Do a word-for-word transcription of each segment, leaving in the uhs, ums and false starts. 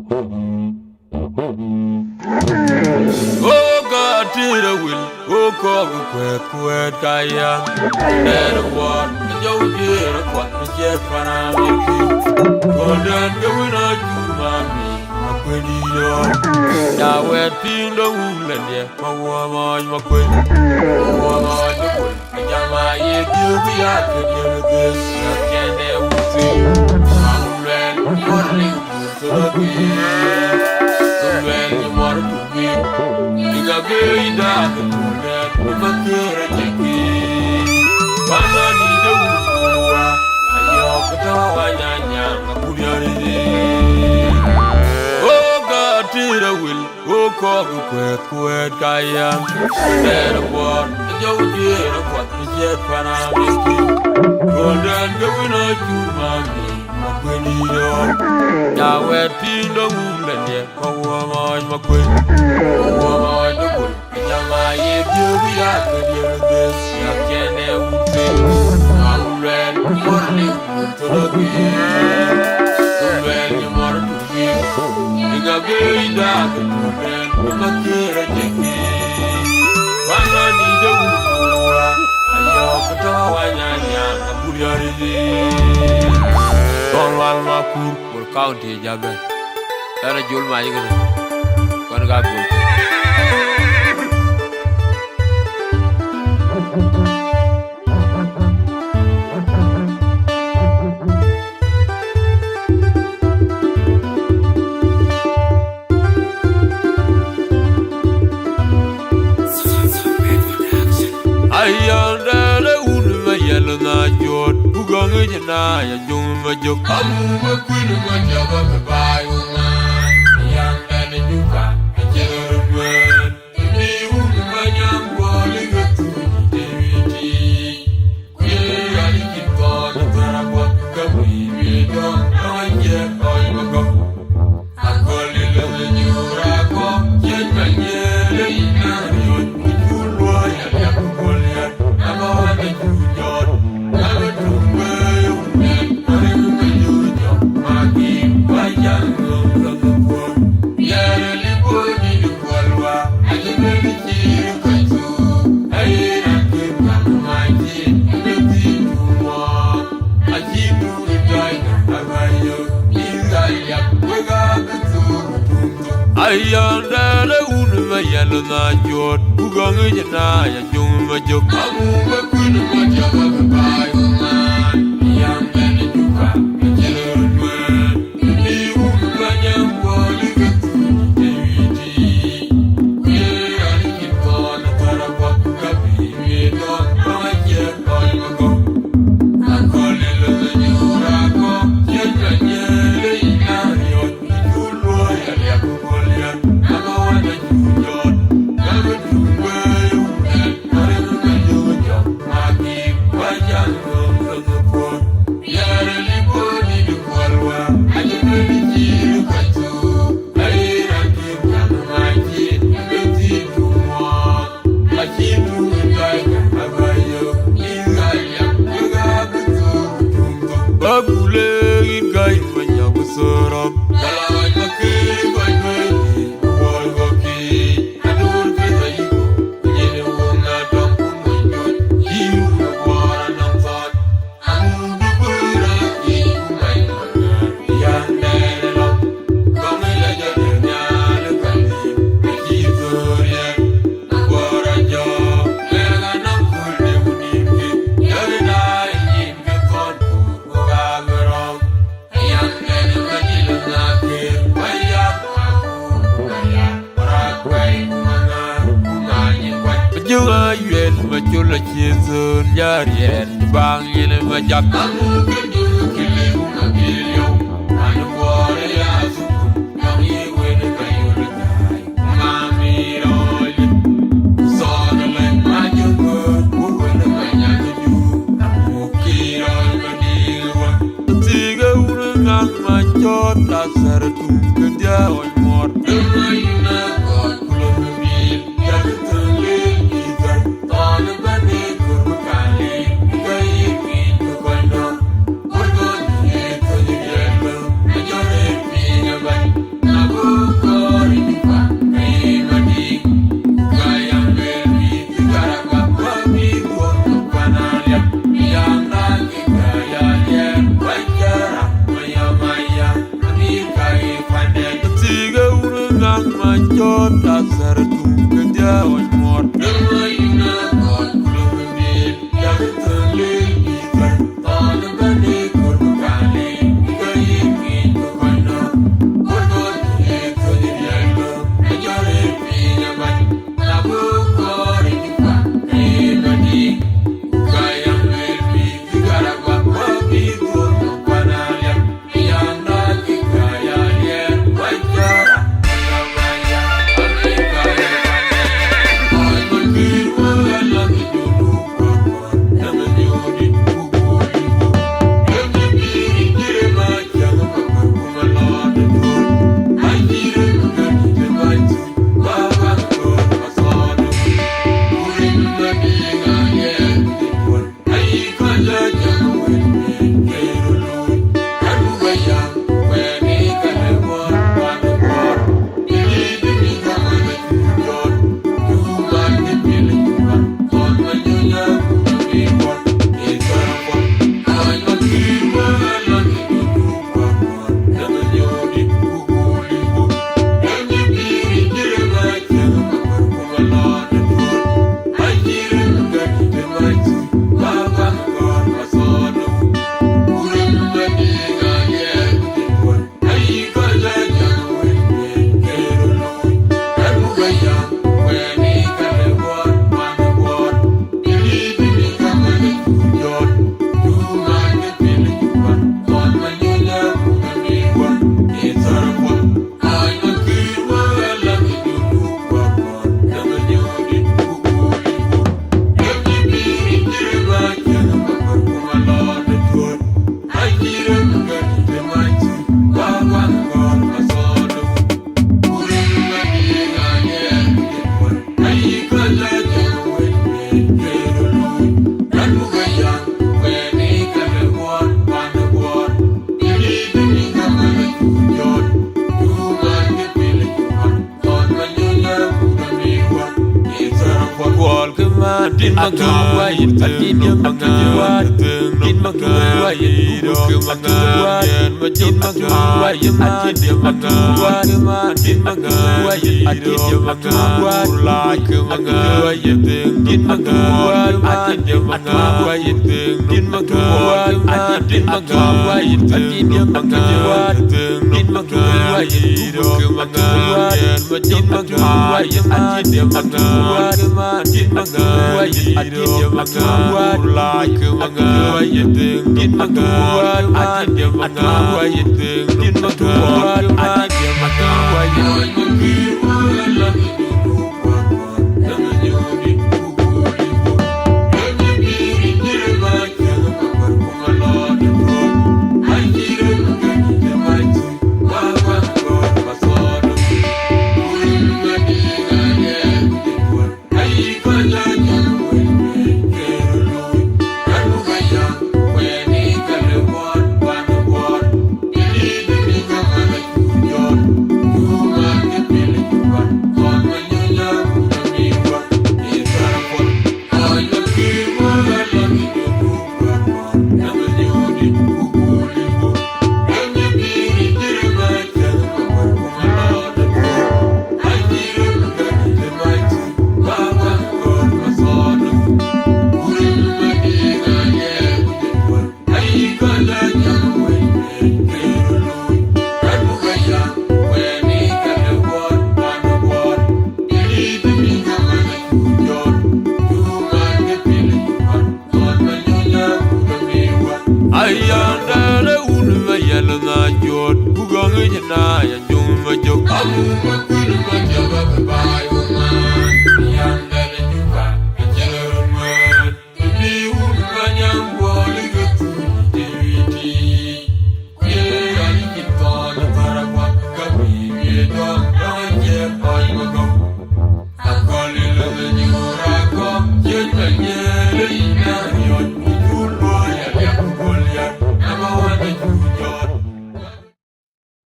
Wo ka tïr awil, wo kɔk kuɛth kuɛth ka yam. Dɛɛr wuɔɔr, jɔw jiëër kuɔth, ciɛth pan Ameriki. Golden ke wën a jur mami, ma kuëni yɔɔr. Ya wɛ̈t piŋ dɔ̈ŋ wun lɛ̈ndiɛ, ma wuɔ mɔɔc ma kuëny. Ma wuɔ mɔɔc ma kuëny. Jama ye diu ya ke diu bes ya kende uti. Amen. Morning. Soloki. Soloki mor kubi. Iga be ida ke tulen. Makere jeki. Wana ni de uwa. Ayo kata wanyanya. Makuri ari. Oga tira wil. Wo kɔk kuɛth kuɛth ka yam. Dɛɛr wuɔɔr, jɔw jiëër kuɔth, ciɛth pan Ameriki. Golden ke wën a jur mami, ma kuëni yɔɔr. Ya wɛ̈t piŋ dɔ̈ŋ wun lɛ̈ndiɛ, ma wuɔ mɔɔc ma kuëny. Ma wuɔ mɔɔc ma kuëny. Jama ye diu ya ke diu bes, ya kende uti. Ma ulwen, morning. Tɔŋ Lual Makur, Bor County, Jaben. Ɛn a jol mac kënë. Kɔn ka gol. Ayɔn dɛɛr ë wun ma yɛl na jɔt, ku gɔŋ ë jëna ya jɔŋ ma jɔk. Amu ma kuën ma jɔk ë baai wun ma, ayɔn dɛɛr ë juka, ë jël röt wɛɛr. Ayɔn dɛɛr ë wun ma yɛl na jɔt, ku gɔŋ ë jëna ya jɔŋ ma jɔk. Amu ma kuën ma jɔk ë baai wun ma, ayɔn dɛɛr ë juka, ë jël röt wɛɛr. Bagule in kai manya kusoro. Jɔŋ ayuel ma col acï thöl jariɛɛr, baŋ yen ma jak. Thik ë wun ŋaŋ ma cɔɔt, ka thär tum ke dhiau ë muɔɔr.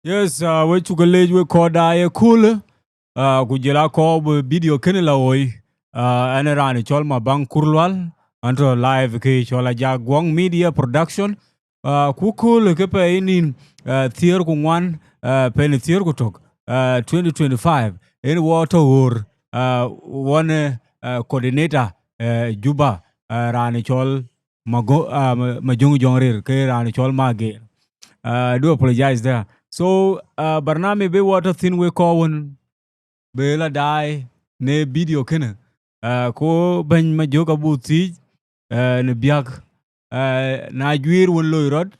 Yes, uh, we cuk leec we kɔɔr daai ë köölë, uh, ku jël a kɔɔr bï video kënë la ɣoi, uh, ɛn raan cɔl Mabaŋ Kurlual, ɛn tɔ̈ live ke cɔl Ajak Guɔŋ Media Production, uh, ku köölë ke pɛɛi nïn, uh, thiëër ku ŋuan, uh, pɛɛi thiëër ku tök, uh, twenty twenty-five, en wɔ tɔ̈ ɣöör, uh, wɔn, uh, coordinator, uh, Juba, uh, raan cɔl Mago-, ah, Ma-, Majöŋ Jɔŋ Rir, ke raan cɔl Mageer. Ah, do apologize there. So, ah, barnami bï wɔ tɔ̈ thïn we kɔɔr wën, bï la daai në video kënë. Ah, ku bɛ̈ny Majöŋ abuk thiëc, ah, në biäk, ah, na juiir wën loi rɔt,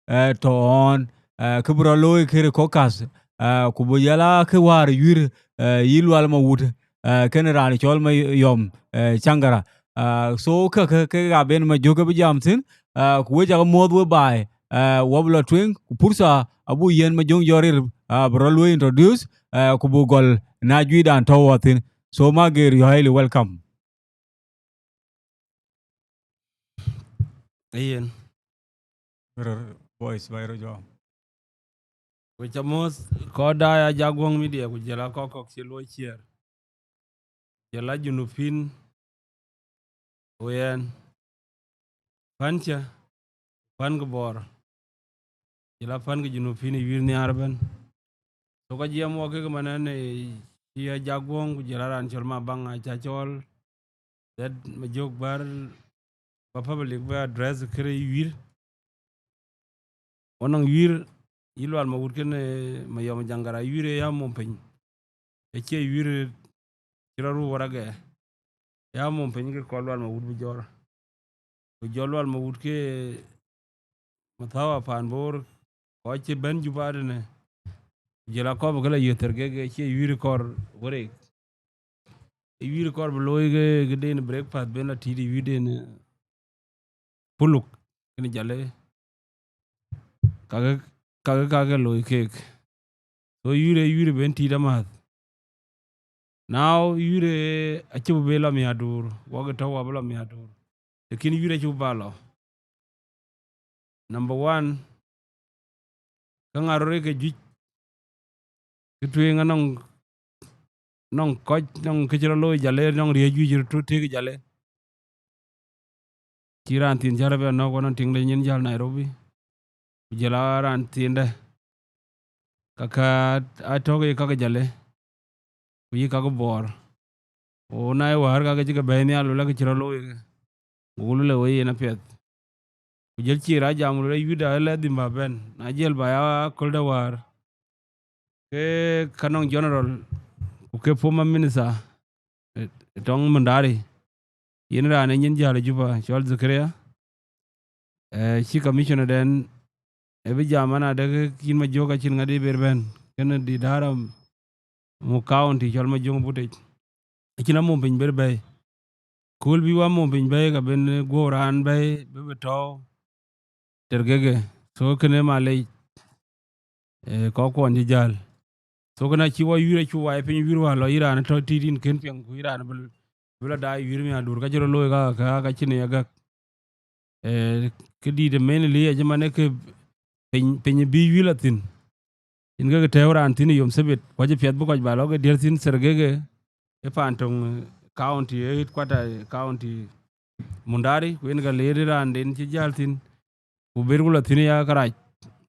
eh, tɔ̈ ɣɔn, eh, kë bï rɔt looi kërë kɔ̈k kath, eh, ku bï yala kë wäär yuïr, eh, yï Lual Mawut, eh, kënë raan cɔl Mayɔm, eh, Caŋgara. Eh, so kë, kë, kë ka ben Majöŋ ke bï jam thïn, eh, ku wek cak muɔ̈ɔ̈th we baai, eh, wɔ bï lɔ tueŋ, ku pursa abuk yiɛ̈n Majöŋ Jɔŋ Rir, eh, bï rɔt luɔi introduce, eh, ku buk gɔl na juiirdan tɔ̈ wɔ thïn. So Mageer, you are highly welcome. Yen. Rör voice by Rojo. Ku ca muɔ̈th kɔɔr daai Ajak Guɔŋ Media, ku jël a kɔ̈k kɔ̈k cï luɔi ciɛɛr. Jël a Junubin, ku yen. Pän cä, pän kë Bor. Jël a pän kë Junubin ë yuïr nhiaar ëbɛ̈n. So ka jiɛɛm wɔ kek man ɛn, eh, cï Ajak Guɔŋ, ku jël a raan cɔl Mabaŋ, aca cɔɔl, that Majöŋ bär, ba public bä address kërë yuïr. Wɔ nɔŋ yuïr, yï Lual Mawut kënë, eh, Mayɔm Jaŋgara, yuïr ë ya mum piny. Ë cie yuïr cï rɔt ruu waragɛ. Ya mum piny ke kɔɔr Lual Mawut bï jɔɔr. Ku jɔl Lual Mawut ke mathawa paan Bor, kɔc cï bɛ̈n Juba tënë. Ku jël a kɔp ke la yï thërkek, ë cie yuïr kɔɔr wërëk. Ë yuïr kɔɔr bï looi ke, ke den breakfast ben la tït ë yuïr den, eh, puluk, kënë jale. Kakë, kakë, kakë looi keek. So yuïr ë yuïr ben tït amääth. Now yuïr ë acï bï ben la miäkduur, wɔ ke tɔ̈u abï la miäkduur. Lakin yuïr acï bï ba lɔ. Number one, kä ŋa rɔt ë ke juëc, kë tueŋ anɔŋ, nɔŋ kɔc, nɔŋ kë cï rɔt looi jale, nɔŋ riëëc juëc rɔt tɔ̈ tëk jale. Cï raan thiin cä rɛp ya nɔ̈k wën tiŋde nyin jäl Nairobi. Ku jël a raan thiindɛ. Kaka atɔ̈k ye kake jale. Ku yï kake bɔɔr. Ku na ye wäär kake cï ke bɛ̈ɛ̈i nhial, lulɛ ke cï rɔt looi ke. Ku lulɛ wei yen apiɛth. Ku jël cï raan jam lulɛ Yuda ëlɛ dhim ba bɛ̈n. Na jël ba ya aköldä wäär. Ke ka nɔŋ general, ku ke former minister, eh, tɔŋ Mundari. Yen raan ë nyin jäl ë Juba, cɔl Zakaria. Eh, cï commissioner dɛn, ë bï jam an, adek yïn Majök acïn ŋadï ber bɛ̈n. Kënë di dara mu county cɔl Majök Butic. Acïn amum piny ber bɛ̈i. Kööl bï wa mum piny bɛ̈i, ka ben guɔ̈u raan bɛ̈i, bï bï tɔ̈u. Tergege. So kënë malec, eh, kɔk kuɔn cï jäl. So kënë acï wa yuir, acï wai piny yuir wa lɔ, yï raan tɔ̈ tiit yïn kën piɛŋ, ku yï raan bï, bï lɔ daai yuir mi adur, ka cï rɔt looi ka, ka, ka cïn ye gäk. Eh, kë dït ë mainly acï man ë kë piny, piny bï yuir la thïn. Yen ke tɛ̈ɛ̈u raan thïn ë yom thebit, ku acï piɛth bï kɔc ba lɔ ke diëër thïn Sergege ë paan töŋ, eh, county, ë headquarter, eh, county Mundari, ku yen ke leer raan den cï jäl thïn, ku ber ku lɔ thïn ya kërac,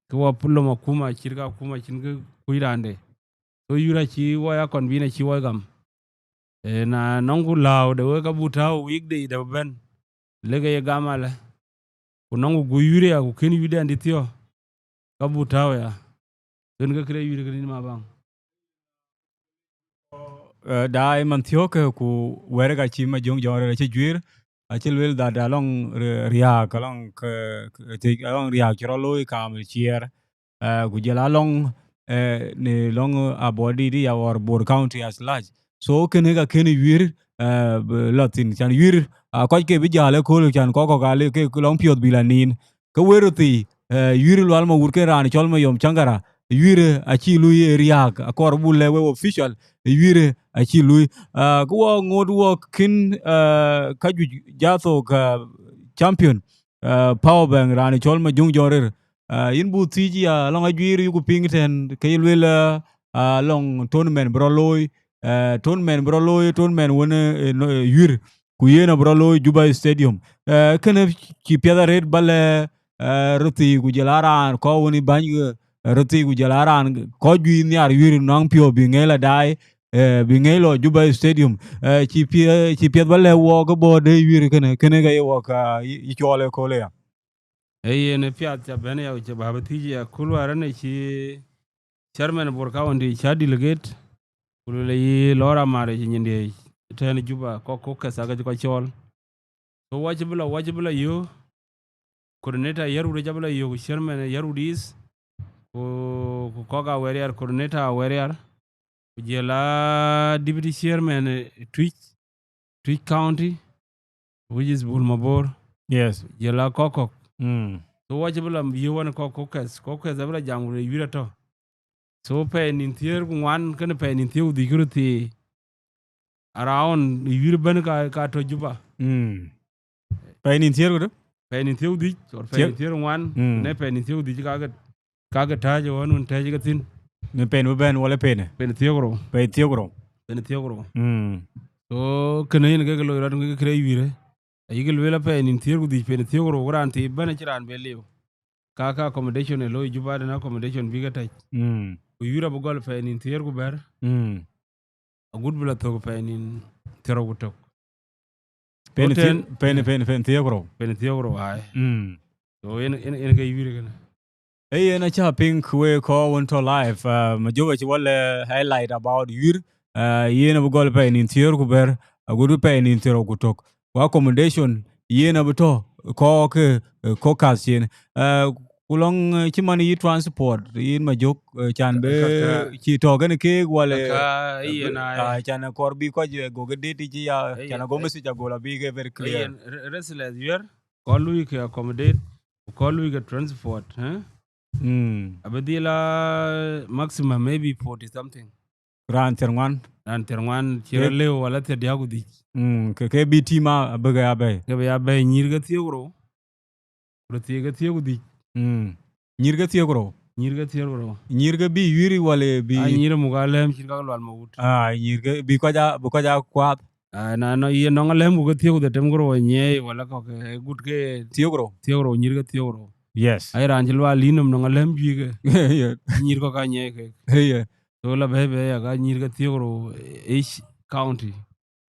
ke wa lom akuma, cït ka akuma cïn ke kuc raande. So yuir acï wɔ ya convene acï wɔ gam. Eh, na nɔŋ ku lääu de wek ka buk tääu weekday de bɛ̈n. Lek ye gam alë. Ku nɔŋ ku guɔ yuir ya, ku kën yuir dɛn dï thiɔ̈k. Ka buk tääu ya. Kën ke kërɛ yuir kën yïn ma baŋ. Eh, daai man thiɔ̈k ke ku wɛ̈ɛ̈r ka cï Majöŋ jɔŋ rɛ̈ɛ̈r acï juiir, acï lueel that alɔŋ ri-, riääk, alɔŋ ke, ke, alɔŋ riääk cï rɔt looi kaam ë ciɛɛr. Eh, ku jël alɔŋ, eh, në lɔŋ Abɔɔr dït ya ɣɔr Bor County as large. So kënë ka kënë yuir, eh, bï lɔ thïn. Can yuir, ah, kɔc ke bï jäl ëkööl, can kɔk kɔ̈k aa lek ke lɔŋ piɔ̈th bï la nin. Ke wëër röt thii, eh, yuir Lual Mawut ke raan cɔl Mayom Cangara, yuir acï lui ë riääk, akɔɔr buk lɛ̈k wek official, yuir acï lui. Ah, ke wɔ ŋoot wɔ kën, eh, ka juëc jatho ka champion, eh, power bank raan cɔl Majöŋ jɔŋ rɛ̈ɛ̈r. Eh, yïn buk thiëc ya lɔŋ ajuiir yuku piŋ tɛ̈n ke yï lueel, eh, alɔŋ tournament bï rɔt looi, eh, tournament bï rɔt looi, tournament wën, eh, no, eh, yuir, ku yen abï rɔt looi Juba Stadium. Eh, kënë cï piɛth arëët ba lɛ̈k, eh, röt thii ku jël a raan kɔc wën ë bäny, eh, röt thii ku jël a raan kɔc juëc nhiar yuir nɔŋ piɔ̈u bï ŋɛ̈i la daai, eh, bï ŋɛ̈i lɔ Juba Stadium. Eh, cï piɛ-, cï piɛth ba lɛ̈k wɔ ke bɔ̈ de yuir kënë, kënë ke ye wɔ ka yï, yï cɔɔl ëkööl aya. Ee yen ë piath ca bɛ̈n ya, cï bä bï thiëc ya, kööl wäär ënë cï chairman Bor County cä delegate, ku lueel yï lɔɔr amar cï nyin diëëc tɛ̈n Juba, kɔk caucus aake cï kɔc cɔɔl. So wɔ cï bï lɔ, wɔ cï bï lɔ yök, coordinator Yarut acä bï lɔ yök, chairman Yarut East, ku, ku kɔk Awerial, coordinator Awerial, ku jël a deputy chairman, eh, Twic, Twic County, which is Bul Mabor. Yes. Jël a kɔk kɔk. Mm. So wɔ cï bï lɔ yök wën kɔk caucus, caucus abï lɔ jam ku le yuir atɔ̈. So pɛɛi nïn thiëër ku ŋuan, kënë pɛɛi nïn thiëër ku dhïc kërë thii, around yuir ëbɛ̈n ka, ka tɔ̈ Juba. Mm. Pɛɛi nïn thiëër ku dë? Pɛɛi nïn thiëër ku dhïc, or pɛɛi nïn thiëër ku ŋuan, mm, ne pɛɛi nïn thiëër ku dhïc ka ke, ka ke tääc ɣɔn wën tääc ke thïn. Në pɛɛi bï bɛ̈n wala pɛɛi në? Pɛɛi thiëër ku rou. Pɛɛi thiëër ku rou. Pɛɛi thiëër ku rou. Mm. So kënë yen ke ke loi rɔt ke kërë yuir. Ayï ke lueel apɛɛi nïn thiëër ku dhïc, pɛɛi nïn thiëër ku rou, ku raan thii ëbɛ̈n acïn raan bï liu. Ka, ka accommodation ë looi Juba, den accommodation bï ke tɛ̈c. Mm. Ku yuir abï gɔl pɛɛi nïn thiëër ku bɛ̈t. Mm. Agut bï lɔ thök pɛɛi nïn thiërrou ku tök. Pɛɛi nïn thiëër, pɛɛi nïn, pɛɛi nïn, pɛɛi nïn thiëër ku rou. Pɛɛi nïn thiëër ku rou, ai. Mm. So yen, yen, yen ke yuir kënë. Ee yen acä piŋ wek kɔc wën tɔ̈ live, ah, Majöŋ acï wɔ lɛ̈k highlight about yuir, ah, yen abï gɔl pɛɛi nïn thiëër ku bɛ̈t, agut pɛɛi nïn thiërrou ku tök. Ku accommodation yen abï tɔ̈ kɔc ke, eh, caucus yen. Eh, ku lɔŋ, eh, cï man yï transport, yïn Majöŋ, eh, can bï cï tɔ̈ kënë keek wala, eh, yen, ah, can akɔɔr bï kɔc, eh, go ke date cï ya, can ago message agol abï ke very clear. Yen re-, restless yuir, kɔc lui ke accommodate, ku kɔc lui ke transport, eh? Mm. Abï dhil a maximum maybe forty something. Raan thiërŋuan. Raan thiërŋuan, cï rɔt lëu wala thiërdiäk ku dhïc. Mm, ke, ke bï team a, abï ke ya bɛ̈ɛ̈i. Ke bï ya bɛ̈ɛ̈i nyïïr ke thiëër ku rou. Röt thiëër ke thiëër ku dhïc. Mm. Nyïïr ke thiëër ku rou. Nyïïr ke thiëër ku rou. Nyïïr ke bï yuir wala bï? Ah, nyïïr muk alɛ̈m cït ka Lual Mawut. Ah, nyïïr ke bï kɔc a, bï kɔc a kuaath. Ah, na nɔŋ ye nɔŋ alɛm ku ke thiëëk ku dhetem ku rou anyiɛɛi, wala kɔ̈k ke gut ke thiëëk rou. Thiëëk rou, nyïïr ke thiëëk rou. Yes. Ai raan cï lual yïn nɔm nɔŋ alɛm juëc ke. Yeah. Nyïïr kɔ̈k anyiɛɛi kek. Yeah. So la bɛ̈i bɛ̈i ya ka nyïïr ke thiëëk rou each county.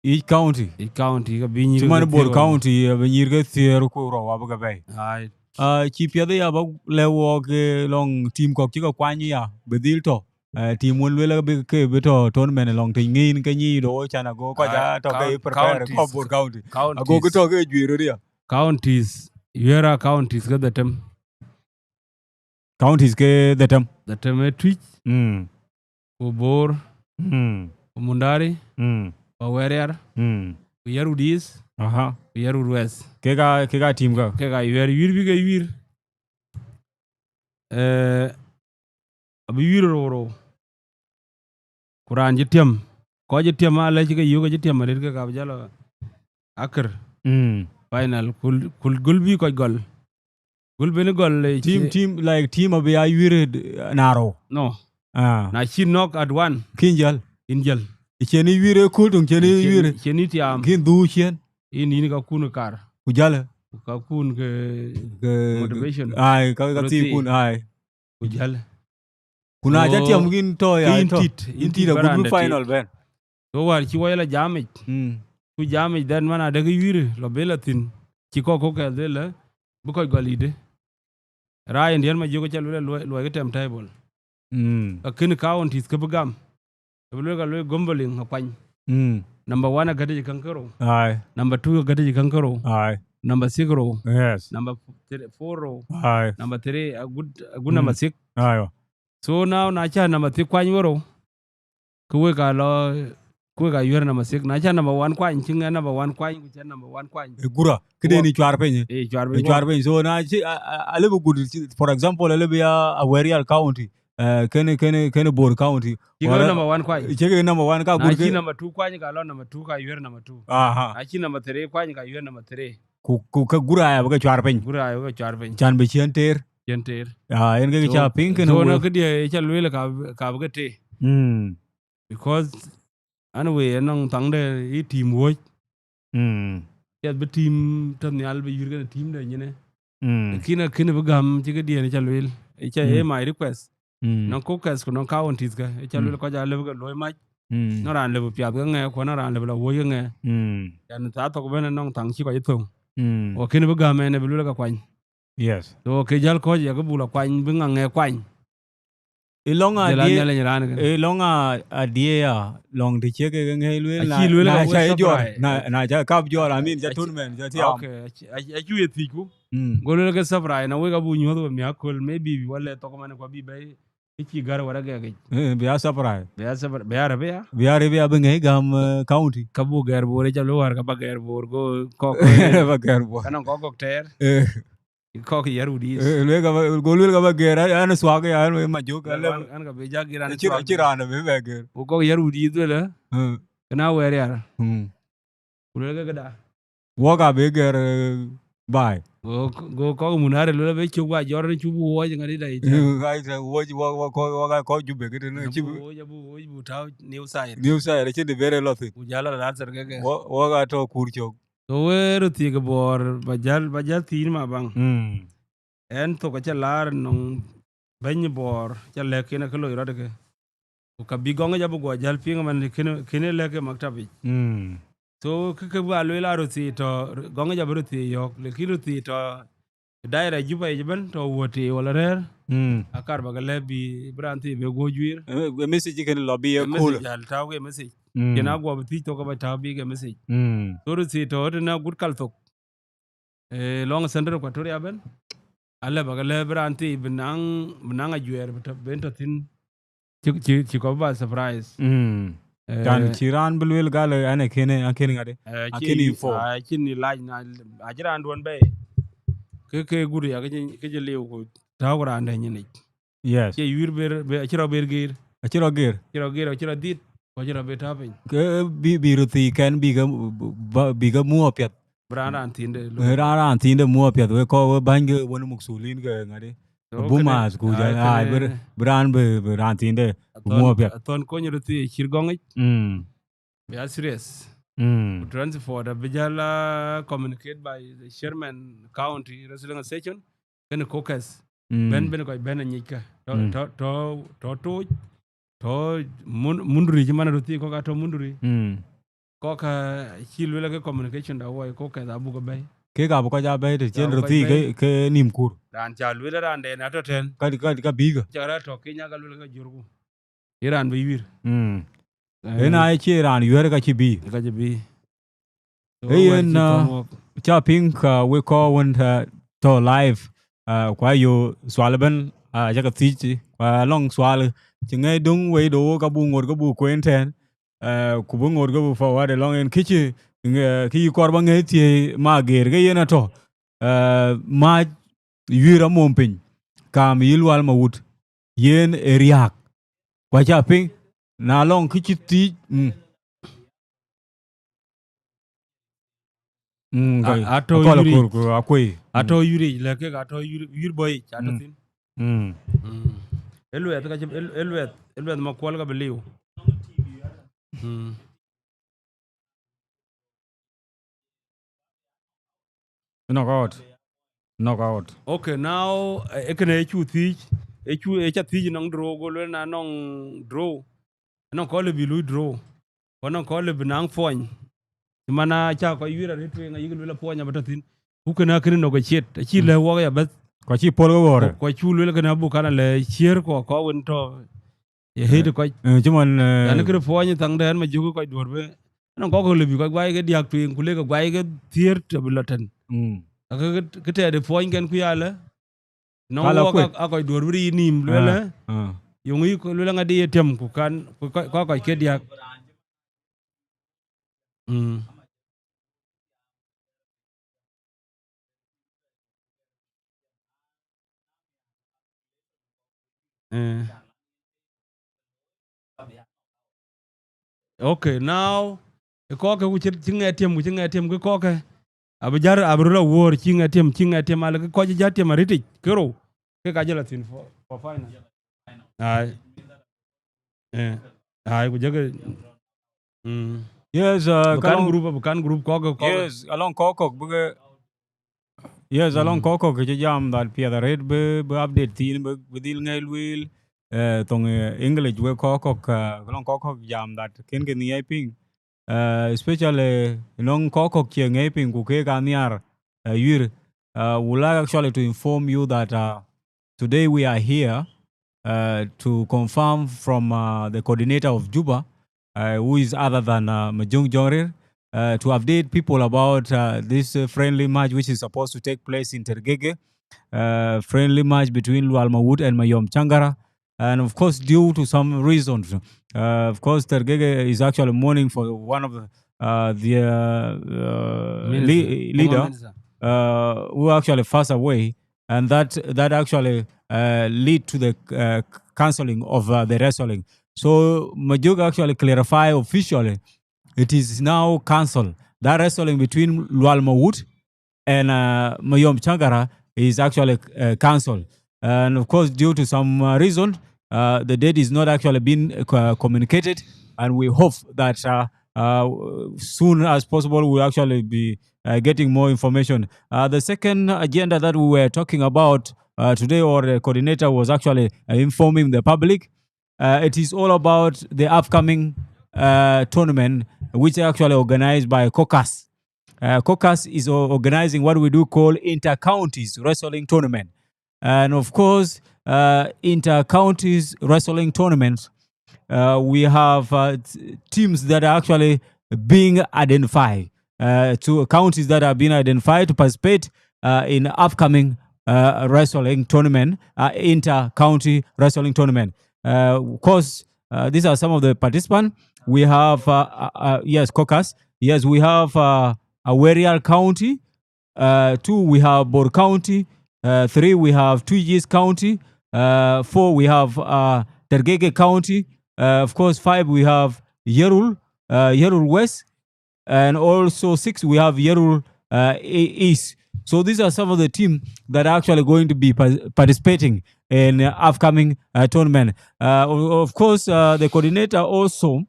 Each county. Each county ka bï nyïïr ke thiëëk rou. Cï man Bor County, abï nyïïr ke thiëëk ku rou abï ke bɛ̈i. Ai. Ah, cï piɛth ya ba lɛ̈k wɔk, eh, lɔŋ team kɔ̈k cï ke kuany ya, bï dhil tɔ̈. Eh, team wën luel bï ke bï tɔ̈ tournament lɔŋ tëny ŋiɛn ke nyic do can ago kɔc, ah, a tɔ̈ ke prepare kɔc Bor County. Ago ke tɔ̈ ke juëc röt ya. Counties, yuɛ̈r a counties ke dhetem. Counties ke dhetem. Dhetem ee Twic, mm, ku Bor, mm, ku Mundari, mm, ku Awerial, mm, ku Yarwudiis, aha, ku Yarwudiis. Kek a, kek a team ka. Kek a yuɛ̈r, yuïïr bï ke yuïïr. Eh, abï yuïïr rou rou. Ku raan cï tiam, kɔc cï tiam alɛc ke yök, cï tiam arët ke ka bï jal akër. Mm. Final, kul, kul, gul bï kɔc gɔl. Gul bï ni gɔl, eh, team, cï team, like, team abï ya yuïïr, eh, na rou. No. Ah. Na cï nɔ̈k at one. Kïn jäl. Yïn jäl. Cïn yuïïr ë kööl töŋ, cïn yuïïr. Cïn tiam. Kïn dhuk cïn. Yïn, yïn ka kun kar. Ku jäl. Ku ka kun ke motivation. Ai, ka, ka thii kun, ai. Ku jäl. Ku na ca tiam kïn tɔ̈ ya, yïn tɔ̈. Yïn tit, yïn tit agut bï final bɛ̈n. So wäär cï wɔ la jam yic. Mm. Ku jam yic dɛn man adek yuïïr lɔ bï la thïn. Cï kɔc kɔ̈k kɛ̈th lueel bï kɔc gɔl yïdë. Raai ndiɛn ma jök ca lueel luɔi, luɔi ke tem table. Mm. Ka kën counties ke bï gam. Ke bï lueel ka lueel gambling akuany. Mm. Number one agätic käŋ ke rou. Ai. Number two agätic käŋ ke rou. Ai. Number six rou. Yes. Number four rou. Ai. Number three, agut, agut number six. Aiwa. So now na ca number six kuany we rou. Ke wek a lɔ, ke wek a yuɛ̈r number six. Na ca number one kuany, cï ŋɛn number one kuany, ku ca number one kuany. E gura, këde ni cuar piny. Eh, cuar piny. E cuar piny. So na cï, a, a, a lëbï gut, for example, a lëbï ya Awerial County. Eh, kënë, kënë, kënë Bor County. Cï ŋɛn number one kuany. Cï ŋɛn number one ka gut. Na cï number two kuany ka lɔ number two ka yuɛ̈r number two. Aha. Na cï number three kuany ka yuɛ̈r number three. Ku, ku ka gura ya bï ke cuar piny. Gura ya bï ke cuar piny. Can bï ciën teer. Ciën teer. Ah, yen ke ca piŋ kënë. So na këdiɛ ca lueel ka, ka bï ke tëë. Mm. Because anyway, anɔŋ thaŋde yï team wuɔ̈c. Mm. Piɛth bï team tɔ̈ nhial bï yïr kënë team de nyine. Mm. Lakin akënë bï gam cï këdiɛn ca lueel. Ca, mm, ee my request. Mm. Nɔŋ kɔc kɛth ku nɔŋ counties ke, ca lueel kɔc a lëbï ke luɔi mac. Mm. Nɔŋ raan lëbï piath ke ŋɛɛ, ku nɔŋ raan lëbï la wuɔ̈c ke ŋɛɛ. Mm. Yan thaa thok bɛ̈n nɔŋ thaŋ cï kɔc thöŋ. Mm. Ku akënë bï gam ɛn bï lueel ke kuany. Yes. So ke jäl kɔc ya ke buk la kuany bï ŋa ŋɛɛ kuany. Ë lɔŋ adï, ë lɔŋ a, adï ya, lɔŋ të cie kek ŋɛi lueel na, na ca ye jɔr, na, na ca kap jɔr, I mean, ca tournament, ca tiam. Okay, acu ye thiëcku. Mm. Go lueel ke surprise, na wek abu nyuɔ̈th we miäk köl, maybe wala thok man ku abï bɛ̈i, ke cï gär wala gɛk yic. Eh, bï ya surprise. Bï ya surprise, bï ya Arabia. Bï ya Arabia bï ŋɛi gam, eh, county. Ka bu gɛr Bor, ca lueel wäär ka ba gɛr Bor, go kɔk. Ba gɛr Bor. Ka nɔŋ kɔk kɔk tɛɛr. Eh. Kɔk Yarwudiis. Eh, lueel ka ba, go lueel ka ba gɛr, an, an thuak ya, an, ma jök, an, an ka bï ja gɛr, an thuak. Acï raan bï bɛ gɛr. Ku kɔk Yarwudiis lueel, eh? Mm. Kënë Awerial. Mm. Ku lueel ke këda. Wok abï gɛr, eh, baai. Go, go kɔk Mundari lueel bï cuk ba jɔr ni cuk bu wuɔ̈c ŋadï da yic. Eh, ai, wuɔ̈c, wok, wok, wok, wok, kɔk Jubek, eh, cï bu wuɔ̈c, bu wuɔ̈c, bu tääu New Side. New Side, acïn dë bɛr ë lɔ thïn. Ku jäl la Nasir ke ke. Wok, wok atɔ̈ kur cök. So we röt thiëëk Bor, ba jäl, ba jäl thiin ma baŋ. Mm. Ɛn thok aca laar nɔŋ bɛ̈ny Bor, ca lɛ̈k yen akë loi rɔt ke. Ku ka bï gɔŋ yic abï guɔ jäl piŋ man kënë, kënë lɛ̈k ë maktab yic. Mm. So kë, kë ba lueel a röt thiëëk tɔ̈, gɔŋ yic abï röt thiëëk yɔ̈ɔ̈k, lakin röt thiëëk tɔ̈ daira Juba yic ëbën tɔ̈ wuɔ̈t tëë wala rɛ̈ɛ̈r. Mm. Akar ba ke lɛ̈k bï, bï raan thiëëk bï guɔ juiir. Eh, eh, message kënë lɔ bï ye cool. Message jäl tääu ke message. Mm. Cïn aguɔ bï thiëc thok ke ba tääu bï ke message. Mm. So röt thiëëk tɔ̈ tënë agut kal thok. Eh, lɔŋ Central Equatoria ëbën. Alë ba ke lɛ̈k bï raan thiëëk bï naŋ, bï naŋ ajuɛɛr bï tɔ̈, bï tɔ̈ thïn. Cï, cï, cï kɔc ba surprise. Mm. Eh, can cï raan bï lueel gal, an, akënë, akënë ŋadë, eh, akënë info. Ah, cïn ni lac na, acï raan duɔ̈n bɛ̈i. Ke, ke gut ya, ke cï, ke cï liu ku tääu ku raan dɛ̈ nyin yic. Yes. Cï yuiir ber, ber, acï rɔt ber geer. Acï rɔt geer. Acï rɔt geer, acï rɔt dhit, ku acï rɔt ber tääu piny. Ke bï, bï röt thiëëk kɛn bï ke, ba, bï ke muk apiɛth. Bï raan, raan thiinde, eh, raan, raan thiinde muk apiɛth, wek kɔc wek bäny ke wën muk thulin ke ŋadë. So buk kënë, math ku ai, jɔl, ai, kënë bï, bï raan bï, bï raan thiinde muk apiɛth. Athɔn kony röt thiëëk cït gɔŋ yic. Mm. Bï a serious. Mm. Ku transport abï jäl, uh, communicate by the chairman county wrestling association, kënë caucus. Mm. Ben, ben kɔc ben anyic kä. Tɔ, mm, tɔ, tɔ, tɔ toc, tɔ mun-, Mundri cï man röt thii kɔ̈k atɔ Mundri. Mm. Kɔ̈k, uh, cï luel ke communication da woi caucus abuk bɛ̈i. Kek abuk kɔc a bɛ̈i të cien röt thii ke, ke nïm kur. Raan ca luel raan den atɔ tɛ̈n. Ka, ka, ka bï ke. Cak raan tɔ Kenya ka luel ke jurku. Ye raan bï yuir. Mm. Eh. Yen a cie raan yuɛ̈r ka cï bï. Ka cï bï. So, ee yen, wɛ̈t cï, uh, tɔ̈ wok. Ca piŋ ka wek kɔc wën, uh, tɔ live, uh, kua yo sual ëbɛ̈n, uh, ca ke thiëc, kua lɔŋ sual, cï ŋɛc döŋ wei do wok abuk ŋot ke buk kueen tɛ̈n, uh, ku bï ŋot ke buk forward alɔŋ en kë cï, uh, kë yï kɔɔr ba ŋɛc thiëëc ma geer ke yen atɔ, uh, mac yuir amom piny, kam yï Lual Mawut, yen ë riääk. Kua ca piŋ, na lɔŋ kë cï thiëc, mm. Mm, a-, atɔ akɔl yuric. Akur ku akuëi. Atɔ yuric, lɛ̈k kek atɔ yur-, yur bɔ̈ yic, atɔ thïn. Mm. Mm. Ë luɛth ka cï, ë, ë luɛth, ë luɛth ma kuɔl ka bï liu. Mm. Knockout. Knockout. Okay, now, eh, kënë ë cu thiëc, ë cu, ë ca thiëc nɔŋ draw, go luel na nɔŋ draw. Nɔŋ kɔc lë bï lui draw. Ku nɔŋ kɔc lë bï naŋ puɔny. Cï man a ca kɔc yuir arëët tueŋ ayïk luel apuɔny abï tɔ thïn. Ku kënë akënë negotiate, acï lɛ̈k wok ya bɛ̈th. Ku acï pol ke ɣɔɔrë. Ku, ku acï luel kënë abuk kan alɛ ciër ku kɔc wën tɔ. Ye hate kɔc. Eh, cï man, eh, yani kërë puɔny thaŋ dɛn ma jök kɔc duɔ̈r bï. Nɔŋ kɔc kɔ̈k lë bï kɔc guai ke diäk tueŋ, ku lek ke guai ke thiëër tɔ bï lɔ tɛ̈n. Mm. Ka ke, ke, ke tɛɛt ë puɔny kɛn ku ya lë. Nɔŋ kala wok kuet. A, a kɔc duɔ̈r bï riit nïïm, luelë. Ah, ah. Yöŋ yï luelë ŋadï ye tiëm ku kan, ku kɔc, kɔc, kɔc ke diäk. Mm. Eh. Okay, now, ë kɔ̈k ke ku cï, cï ŋɛk tiëm, ku cï ŋɛk tiëm, ke kɔ̈k ke, abï jär, abï röl awuɔ̈ɔ̈r, cï ŋɛk tiëm, cï ŋɛk tiëm, alë ke kɔc jär tiëm arëtic, ke rou, ke ka jël athïn for, for final. Ai. Eh. Ai, ku jëkë, mm. Yes, uh, bï kan group, bï kan group kɔ̈k, kɔ̈k. Yes, alɔŋ kɔ̈k kɔ̈k, bï ke, yes, along, mm, kɔ̈k kɔ̈k ke cï jam that piɛth arëët bï, bï update thïn, bï, bï dhil ŋɛk lueel, eh, thoŋ, eh, English wek kɔ̈k kɔ̈k, eh, along kɔ̈k kɔ̈k jam that kën ke nhiɛɛc piŋ, eh, especially nɔŋ kɔ̈k kɔ̈k cie ŋɛk piŋ ku keek aa nhiaar, eh, yuir. Uh, would like actually to inform you that, uh, today we are here, uh, to confirm from, uh, the coordinator of Juba, uh, who is other than, uh, Majung Jongrir, uh, to update people about, uh, this, uh, friendly match which is supposed to take place in Tergege, uh, friendly match between Lual Mawut and Mayom Changara. And of course, due to some reasons, uh, of course, Tergege is actually mourning for one of the, uh, the, uh, uh, minister, le-, former leader, minister, uh, who actually passed away. And that, that actually, uh, lead to the, uh, cancelling of, uh, the wrestling. So Majuk actually clarify officially, it is now cancelled. That wrestling between Lual Mawut and, uh, Mayom Changara is actually, uh, cancelled. And of course, due to some, uh, reason, uh, the date is not actually being, uh, co-, communicated, and we hope that, uh, uh, soon as possible we'll actually be, uh, getting more information. Uh, the second agenda that we were talking about, uh, today, or the coordinator was actually, uh, informing the public, uh, it is all about the upcoming, uh, tournament, which is actually organized by caucus. Uh, caucus is o-, organizing what we do call inter-counties wrestling tournament. And of course, uh, inter-counties wrestling tournaments, uh, we have, uh, t-, teams that are actually being identified, uh, to counties that have been identified to participate, uh, in upcoming, uh, wrestling tournament, uh, inter-county wrestling tournament. Uh, of course, uh, these are some of the participants. We have, uh, uh, uh, yes, caucus. Yes, we have, uh, Awerial County. Uh, two, we have Bor County. Uh, three, we have Twic East County. Uh, four, we have, uh, Tergege County. Uh, of course, five, we have Yirol, uh, Yirol West. And also six, we have Yirol, uh, E-, East. So these are some of the teams that are actually going to be pa-, participating in, uh, upcoming, uh, tournament. Uh, of, of course, uh, the coordinator also,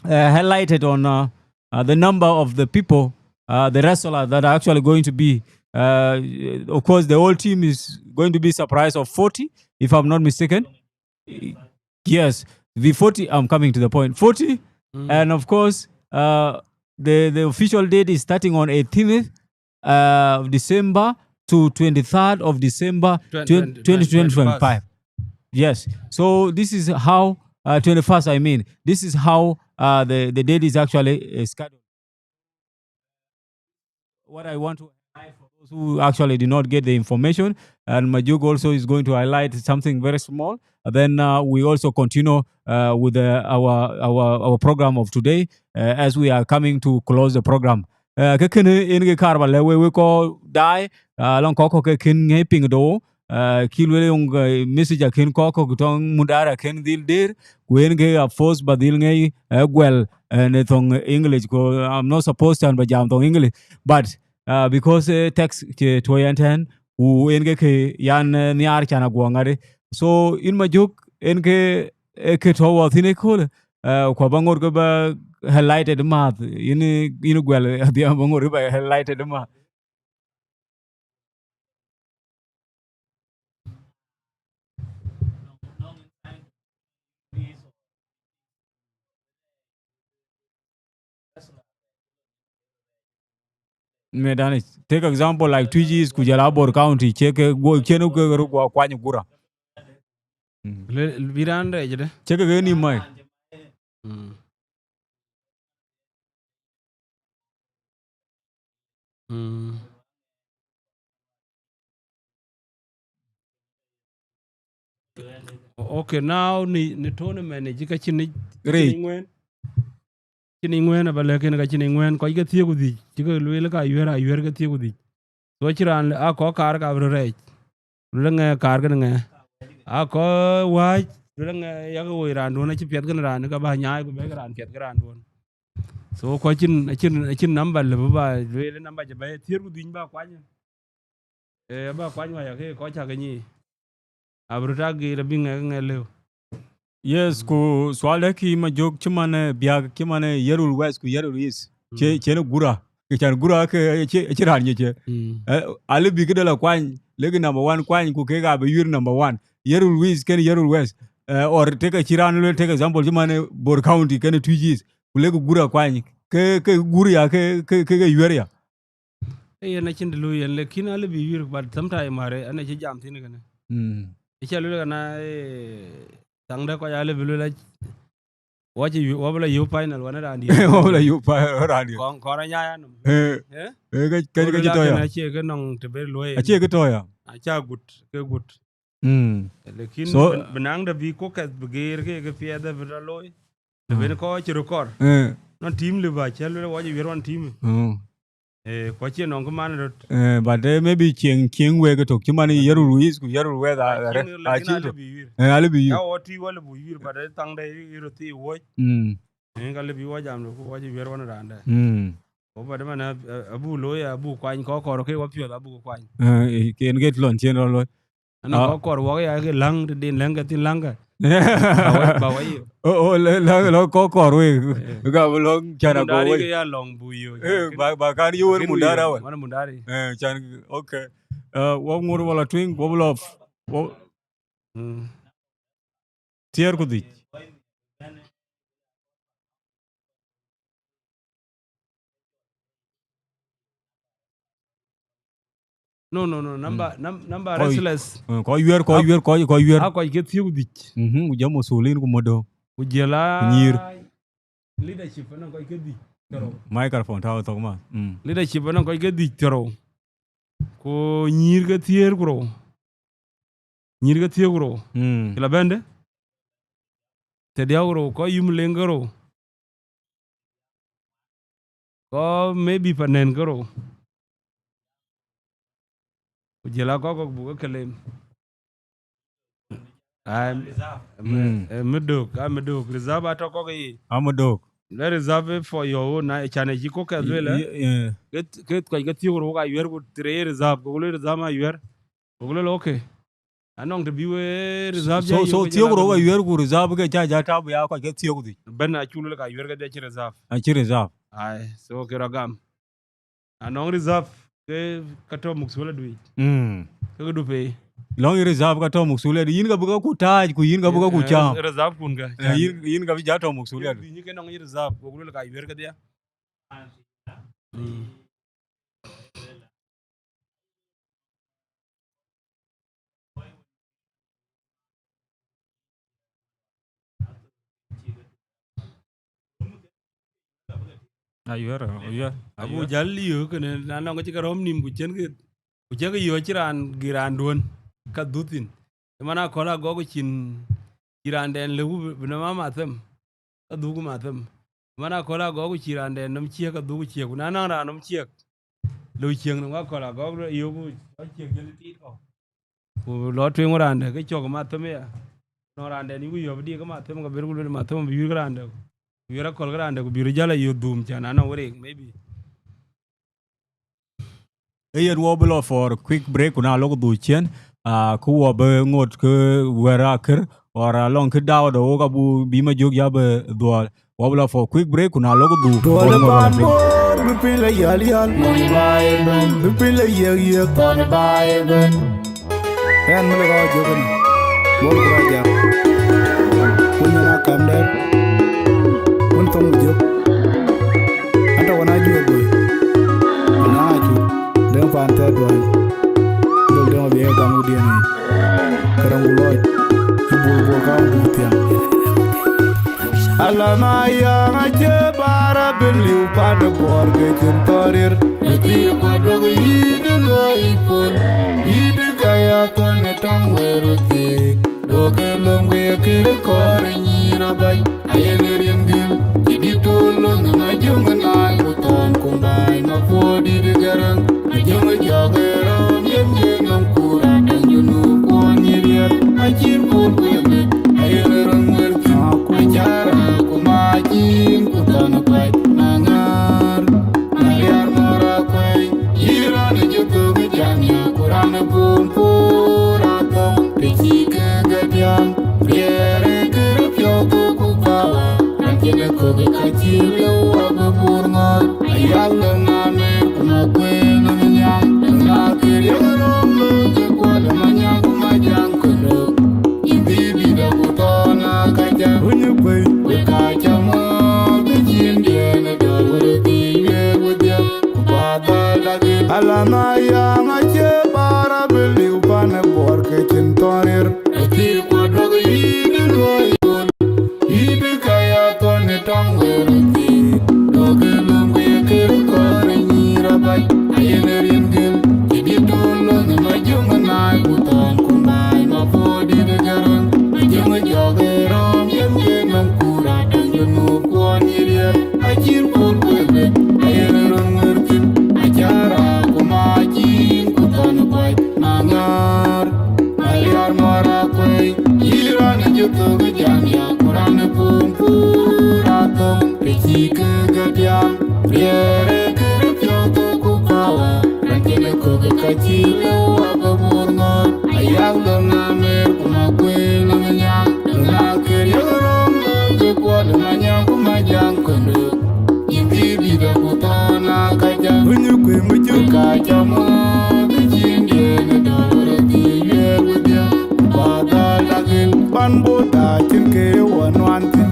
uh, highlighted on, uh, uh, the number of the people, uh, the wrestlers that are actually going to be. Uh, of course, the whole team is going to be surprised of forty, if I'm not mistaken. Yes, the forty, I'm coming to the point. forty, and of course, uh, the, the official date is starting on eighteenth uh, of December to twenty-third of December Twen- twen- twenty twenty-five. Yes. So this is how, uh, twenty-first, I mean, this is how, uh, the, the date is actually, uh, scheduled. What I want to highlight for those who actually did not get the information, and Majuk also is going to highlight something very small. And then, uh, we also continue, uh, with, uh, our, our, our program of today, uh, as we are coming to close the program. Uh, ke kënë en ke kaar ba lɛ̈k wek, wek kɔc daai, uh, lɔŋ kɔc kɔ̈k ke kën ŋiɛc piŋ do, uh, kï lueel yöŋ, uh, message akën kɔc kɔ̈k tɔŋ mudar akën dhil der, ku en ke a force ba dhil ŋiɛc, uh, guɛl, uh, në thoŋ English, ku I'm not supposed to ba jam thoŋ English, but, uh, because, uh, text cï tuɔ̈c ɛn tɛ̈n, ku en ke ke yan, uh, nhiaar can aguɔ ŋatë. So in Majuk, en ke, e ke tɔ̈ wɔ thïn ëköölë, uh, ku ba ŋot ke ba highlighted määth, yïn, yïn guɛl, adhiam ba ŋot ke ba highlighted määth. Medani, take example like Twic East ku jɔl a Bor County, cï ke guɔ, cï ke röt guɔ kuany gura. Mm. Le, bï raan rɛɛc de. Cï ke ke ni mai. Mm. Mm. Okay, now ni, ni tournament ni cï ka cï ni, cï ni ŋuɛ̈n. Cï ni ŋuɛ̈n aba lɛ̈k kën ka cï ni ŋuɛ̈n, kɔc ke thiëëk ku dhïc, cï ke lueel ka Ayuɛ̈r, Ayuɛ̈r ke thiëëk ku dhïc. So cï raan a kɔc kaar ka bï rɔt rɛɛc. Luel ŋɛ kaar kënë ŋɛ. A kɔc wääc, luel ŋɛ yak woi raanduɔ̈n acï piɛth kënë raan, ka bä nyaai ku bɛ̈ɛ̈i ke raan piɛth ke raanduɔ̈n. So kɔc cïn, acïn, acïn number lëbï ba lueel number cï bɛ̈ɛ̈i thiëër ku dhïc ba kuany. Ee, ba kuany wä ya ke kɔc cä ke nyic. Abï röt a geer abï ŋɛk ŋɛk lëu. Yes, ku sual dɛ kï Majök cï man, eh, biäk cï man, eh, Yirol West ku Yirol East. Cie, cien gura. Ke can gura ke, eh, cie, cie raan nyic cie. Eh, alë bï këde la kuany, lek number one kuany ku kek abï yuir number one. Yirol East kën Yirol West. Eh, or take a cï raan luel, take example cï man, eh, Bor County kën Twic East. Ku lek gura kuany. Ke, ke gur ya, ke, ke, ke, ke yuɛr ya. Ee, yen acïn të lui yen, lakin alë bï yuir, but sometime mare, an acï jam thïn kënë. Mm. Ëcä luel kana, ee, thaŋdɛ kɔc alë bï luel, wɔ cï yu-, wɔ bï la yök final, wan raan diɛ̈. Wɔ bï la yök final, raan diɛ̈. Kɔn, kɔn anyai anɔm. Eh. Eh? Eh, ka, ka, ka cï tɔ̈ ya. Acie kë nɔŋ të bï luɔi. Acie kë tɔ̈ ya. Aca gut, ke gut. Mm. Lakin so, bï, bï naŋ dɛ bï kokɛth bï geer ke, ke piɛth bï rɔ looi. Të ben kɔc cï röt kɔr. Eh. Nɔn team lëu ba cä luel wɔ cï wiɛr wan team. Mm. Eh, ku acie nɔŋ kë man röt. Eh, but, eh, maybe cieŋ, cieŋ wek ëtök cï man Yirol East ku Yirol West a, a, a cieŋ, lakin alë bï wiɛr. Eh, alë bï wiɛr. Ya wɔ tï wɔ lë bï wiɛr, but, eh, thaŋdɛ yï röt thii wuɔ̈c. Mm. Eh, ka lë bï wɔ jam lɔ ku wɔ cï wiɛr wan raan dɛ. Mm. Ku but man, eh, eh, abuk looi, abuk kuany kɔc kɔr ke wɔ piɔ̈th abuk kuany. Eh, ken ke lɔn cien rɔ looi. Anɔŋ kɔc kɔr wɔ ya ke läŋ, të den läŋ ke thïn läŋ ke. Ba wai, ba wai yo. Oh, oh, lë, lë, lë kɔc kɔr wek. Eh. Ka bï lɔŋ can a go wai. Mundari ke ya lɔŋ bu yo. Eh, ba, ba kan yo wer mundari awal. Mana mundari. Eh, can, okay. Eh, wɔ ŋur wala tuiŋ, wɔ bï lɔ, wɔ. Mm. Thiëër ku dhïc. No, no, no, number, mm, num-, number kɔc, wrestlers. Eh, kɔc yuɛr, kɔc yuɛr, kɔc, kɔc yuɛr. A kɔc ke thiëër ku dhïc. Mhm, ku jɔ musulin ku modo. Ku jël a ku nyïïr. Leadership anɔŋ kɔc ke dhïc thiërou. Microphone tääu thok ma. Mm. Leadership anɔŋ kɔc ke dhïc thiërou. Ku nyïïr ke thiëër ku rou. Nyïïr ke thiëër ku rou. Mm. Cï la bɛ̈n dë? Thiërdiäk ku rou, kɔc yum leŋ ke rou. Kɔc maybe pa nɛn ke rou. Ku jël a kɔc kɔ̈k buk ke claim. Ai, mm, eh, mi dök, a mi dök. Reserve atɔ̈ kɔ̈k yiic. A mi dök. Le reserve for your own, na can ë cï kɔ̈k kɛth lueel, eh? Ye, ye. Ke, ke kɔc ke thiëër ku rou ka yuɛr ku three reserve, ku le reserve ma yuɛr. Ku lueel, okay. Anɔŋ të bï we reserve so, ja so yök, thiëër ku rou ka yuɛr ku reserve ke ca ja tap ya kɔc ke thiëër ku dhïc. Ben acuk lueel ka yuɛr ke de cï reserve. Acï reserve. Ai, so ke rɔ gam. Anɔŋ reserve ke ka tɔ muksulat duic. Mm. Ke ke du pei. Lɔŋ reserve ka tɔ muksulat. Yïn ka bï ka ku tac, ku yïn ka bï ka ku cam. Reserve kun ka. Eh, yïn, yïn ka bï ja tɔ muksulat. Yïn ke nɔŋ reserve, ku lel ka yuɛr ke dia. Mm. Ayuɛr, ayuɛr. Abu jal liu kënë, na nɔŋ cï ke rɔ̈m nïm ku cïn ke, ku cïn ke yöö cï raan, gi raan duön ka dhuk thïn. Ëmën akɔ̈l agɔk cïn, cï raan dɛn lëu bï, bï nɔm ama them, ka dhuk ma them. Ëmën akɔ̈l agɔk cï raan dɛn nɔm ciëk, ka dhuk ciëk. Ku na nɔŋ raan nɔm ciëk, lëu ciëk nɔm akɔ̈l agɔk yöök, cɔl ciëk jël tiit kɔ̈u. Ku lɔ tueŋ raan dɛ̈ ke cɔk ma them ya. Nɔŋ raan dɛn yuku yöp diëk ke ma them, ke ber ku luel ma them bï yur ke raan dɛ̈. Ku yur akɔ̈l ke raan dɛ̈, ku bï rɔt jäl ayöök dhum, cän anɔŋ wërëk, maybe. Ee yen wɔ bï lɔ for quick break, ku na lok dhuk ciën, ah, ku wɔ bï ŋot ke wɛ̈r akër, or alɔŋ kë daau de wok abu bï ma jök ya bï dhuɔl. Wɔ bï lɔ for quick break, ku na lok dhuk. Dhuɔl ë pan Bor, bï piny la yal yal. Bï piny la yiëk yiëk. Ɣɛn Malek Awa Jök ënë. Bor ku Rajak. Wun nyan akam dɛ̈t. Wun thoŋ jök. An tɔ wën ajuëc boi. Anyaŋ acu. Deŋ pan thɛɛr duɔny. Dol deŋ abï ye gam ku diën yic. Kërɛŋ ku lɔc. Cï bur bur ka wun bï thiaŋ. Ala na yaŋ acie bara bï liu pan Bor ke cïn thɔ̈r rir. Ëthiëk ku adök yïn ë luɔi pol, yïn ë ka ya thɔn ë tɔŋ wëër ëthiëk. Duɔ̈kkë löŋ ku ye kërë kɔɔr ë nyïïr abac. Ayen ë riɛm gël, cï dït töl löŋ ë Majöŋ ë naai ku thɔn ku baai ma puɔ̈u dït ë Gäräŋ. Majöŋ ë jɔk ë röm yen ye nɔm ku raan daŋ Junub kuɔn nyï riɛl. Acït puɔ̈u ku ye meth, ayen ë röm wël thïn. Acara ku mac yïn ku thɔn ë kuac na ŋaar. Aliar mɔ̈r akuɛi, yï raan ë jɔ thök ë jam ya, ku raan ë bum puur athöŋ, të cï kek ë diäŋ. Riɛɛr ë kërë piɔ̈u thok ku power, raan cïn ë kök ë ka cï lëu abï pur ŋɔ̈ɔ̈th. Ayak lëŋ Amer ku Makuëi lëŋ Nyaŋ, lëŋ Akër yek röm lëŋ cï kuɔl ë Manyaŋ ku Majaŋ këdök. Yïn dhil dït aku thɔn aa ka cä. Wëny ë kuëi, wek aa cä muɔ̈ɔ̈th ë ciin diɛ̈n ë dɔl wërë dhil wiëër wedhie, ku ba dhal dak ël. Ala na yaŋ acie bara bï liu pan ë Bor ke cïn thɔn rir. Ëthiëk ku adök yïn ë luɔi yol, yïn ë ka ya thɔn ë tɔŋ wëër ëthiëk. Duɔ̈kkë löŋ ku ye kërë kɔɔr ë nyïïr abac. Ayen ë riɛm gël, cï dït töl löŋ ë Majöŋ ë naai ku thɔn ku baai ma puɔ̈u dït ë Gäräŋ. Majöŋ ë jɔk ë röm yen ke nɔm ku raan daŋ Junub kuɔn nyï riɛl. Acït puɔ̈u ku ye meth, ayen ë röm wël thïn. Acara ku mac yïn ku thɔn ë kuac na ŋaar. Aliar mɔ̈r akuɛi, yï raan ë jɔ thök ë jam ya, ku raan ë pum puur athöŋ, të cï kek ë diäŋ. Riɛɛr ë kërë piɔ̈u thok ku power, raan cïn ë kök ë ka cï lëu abï bur ŋɔ̈ɔ̈th. Ayak lëŋ Amer ku Makuëi lëŋ Nyaŋ, lëŋ Akër yek röm lëŋ cï kuɔl ë Manyaŋ ku Majaŋ këdök. Yïn dhil dït aku thɔn aa ka cä. Wëny ë kuëi mi cï ka cä muɔ̈ɔ̈th ë ciin diɛ̈n ë dɔl wërë dhil wiëër wedhie. Ba dhal dak ël. Pan Bor da cïn ke ye wɔ nuan thïn.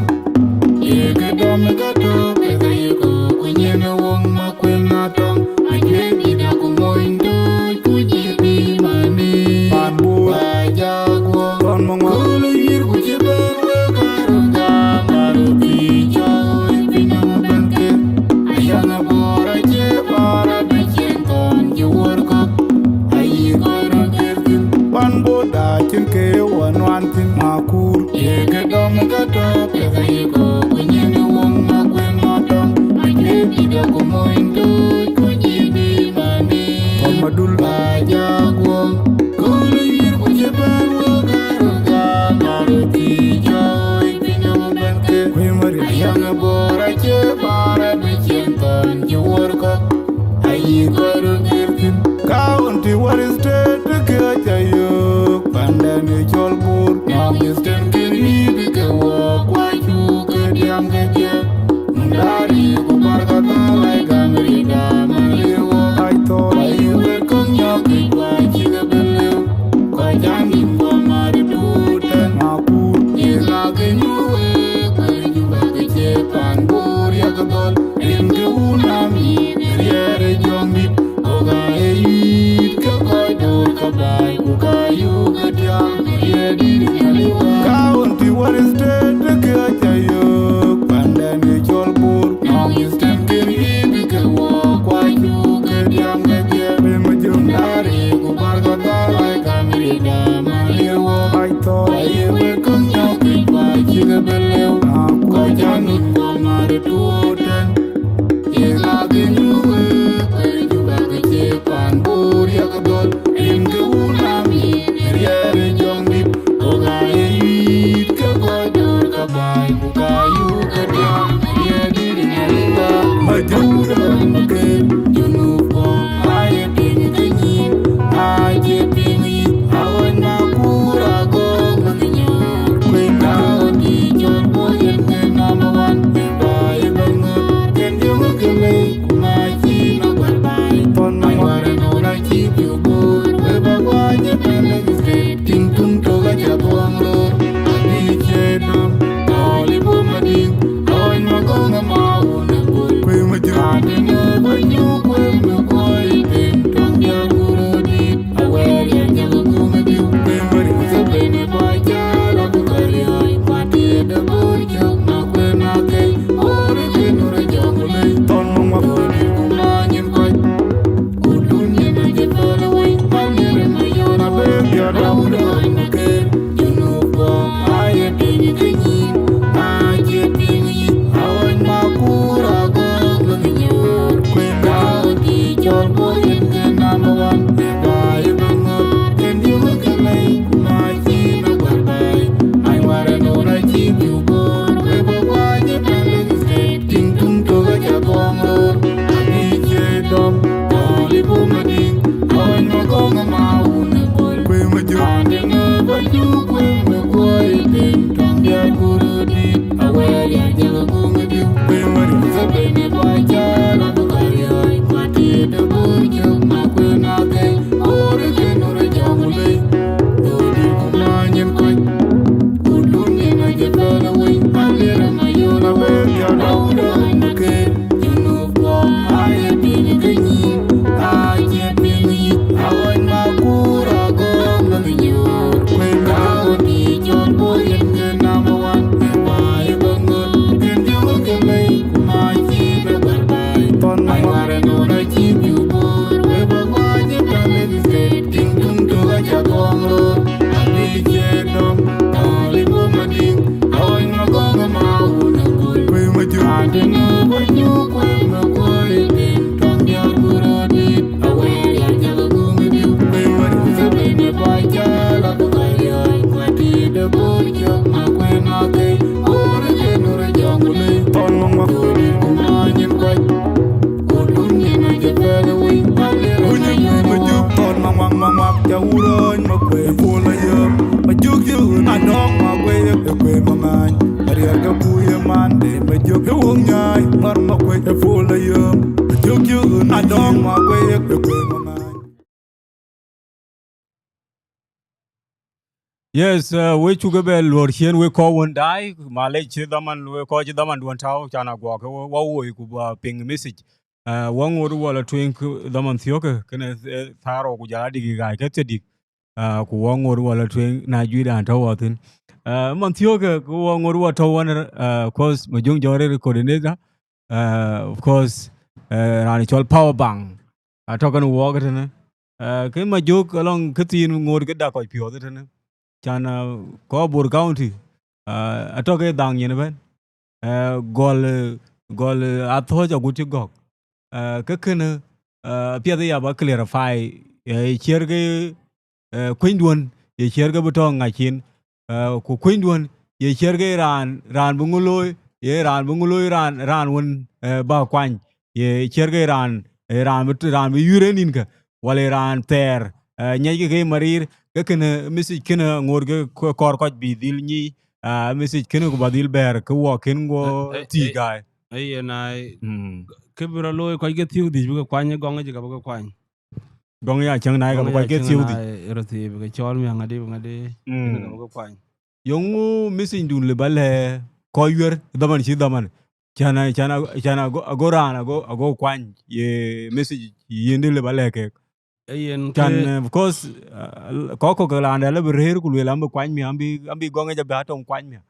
Ye kë dɔm ë ka tök ë ka ye kök ku nyin ë wöŋ Makuëi na tɔŋ. Ajuëc dït aku mony dööc ku cï pïïr mani. Pan Bor. Ba jak wɔ. Thɔn maŋuan. Kööl ë yïr ku cï bɛ̈n wek karöt gam aröt dhil cɔɔi piny nɔm ëbɛ̈n ke. Ayaŋ ë Bor acie bara bï ciɛɛŋ thɔn cï wuɔ̈r Janut kuamar tuoten. Ina genu we kwe juba ke che pan bur ya ke dol. Rin ke wun ami riere jong dit. Oga e yit ke koi dur ka bai ku ka yu ke diam. Riere diri nyaliba. Majura ke junub kwa aye piny ke nyin. Aye piny yi. Awan makura go. Yes, uh, we cuk ëbɛ̈n luɔ̈r ciëën we kɔc wën daai, malec cï dhaman, we kɔc cï dhaman duɔ̈n tääu, can a guɔ ke wa woi ku ba piŋ message. Uh, wa ŋot wala tueŋ dhaman thiɔ̈kë, kënë thaarou ku jɔl a dïk gai ke thiërdïk. Uh, ku wa ŋot wala tueŋ na juidan tɔ̈u wa thïn. Uh, man thiɔ̈kë ku wa ŋot wa tɔ̈u wan, uh, cause ma jöŋ jɔ̈ɔ̈r coordinator, uh, of course, uh, raan cɔl power bank. Atɔ̈ kën wɔɔk tënë. Uh, ke ma jök alɔŋ këthiin ŋoot ke dak kɔc piɔ̈ɔ̈th tënë. Can, uh, kɔc Bor County, uh, atɔ̈ ke dhaŋ nyin ëbɛ̈n. Uh, gɔl, uh, gɔl, uh, athɔ̈ɔ̈c agut cï gɔ̈k. Uh, ke kënë, uh, piɛth ya ba clarify, uh, ciɛr ke, uh, kuënyduɔ̈n, ye ciɛr ke bï tɔ̈ ŋac cin. Uh, ku kuënyduɔ̈n, ye ciɛr ke raan, raan bï ŋö looi, ye raan bï ŋö looi raan, raan wën, uh, ba kuany. Ye ciɛr ke raan, eh, raan bï, raan bï yuir en nïnkë, wala raan thɛɛr, eh, nyiɛckï ke marir, ke kënë message kënë ŋoot ke kɔɔr kɔc bï dhil nyic, ah, message kënë ku ba dhil bɛ̈ɛ̈r ke wɔ kën guɔ thiëc gai. Aye na, mm, kë bï rɔ looi kɔc ke thiëk dhïc bï ke kuany, gɔŋ yic ka bï ke kuany. Gɔŋ ya cäŋ na ye ka bï kɔc ke thiëk dhïc. Rɔ thiëc bï ke cɔɔl miäk ŋadï bï ŋadï, mm, ka bï ke kuany. Yöŋö message dun lë ba lɛ̈k kɔc yuër dhaman cï dhaman. Can, can, can ago, ago raan, ago, ago kuany ye message yïndë lë ba lɛ̈k kek. Ee yen can, ke, eh, because, uh, kɔc kɔ̈k ke raan dɛ̈ lë bï rëër ku lueel an bï kuany miäk, an bï, an bï gɔŋ yic abï a tɔŋ kuany miäk.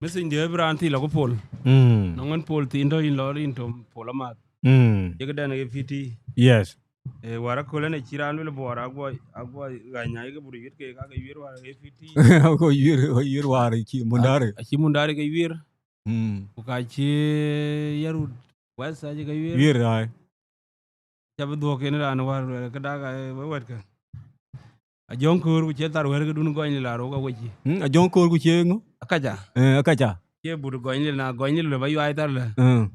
Message dï bï raan thil akë pol. Mm. Nɔŋ en pol thiin tɔ̈ yïn lɔ yïn tɔ̈ pol amat. Mm. Yek dɛn ke P T. Yes. Eh, wär aköl en acï raan luel Bor aguɔ, aguɔ ɣäny ayek bur yuet ke ka ke yuer wär ke P T. Aguɔ yuer, yuer wär acï Mundari. Acï Mundari ke yuer. Mm. Ku ka cï Yarut West acï ke yuiir. Yuiir, ai. Ca bï dhuɔ̈k yen raan wäär lueel, kë dak, ai, we wɛ̈tkë. Ajɔŋköör ku cie thar wɛ̈r këdun gɔny lil arou ka wecï. Mm, Ajɔŋköör ku cie ŋö? Akaca. Eh, Akaca. Cie but gɔny lil, na gɔny lil ba yuai thar lë. Mm.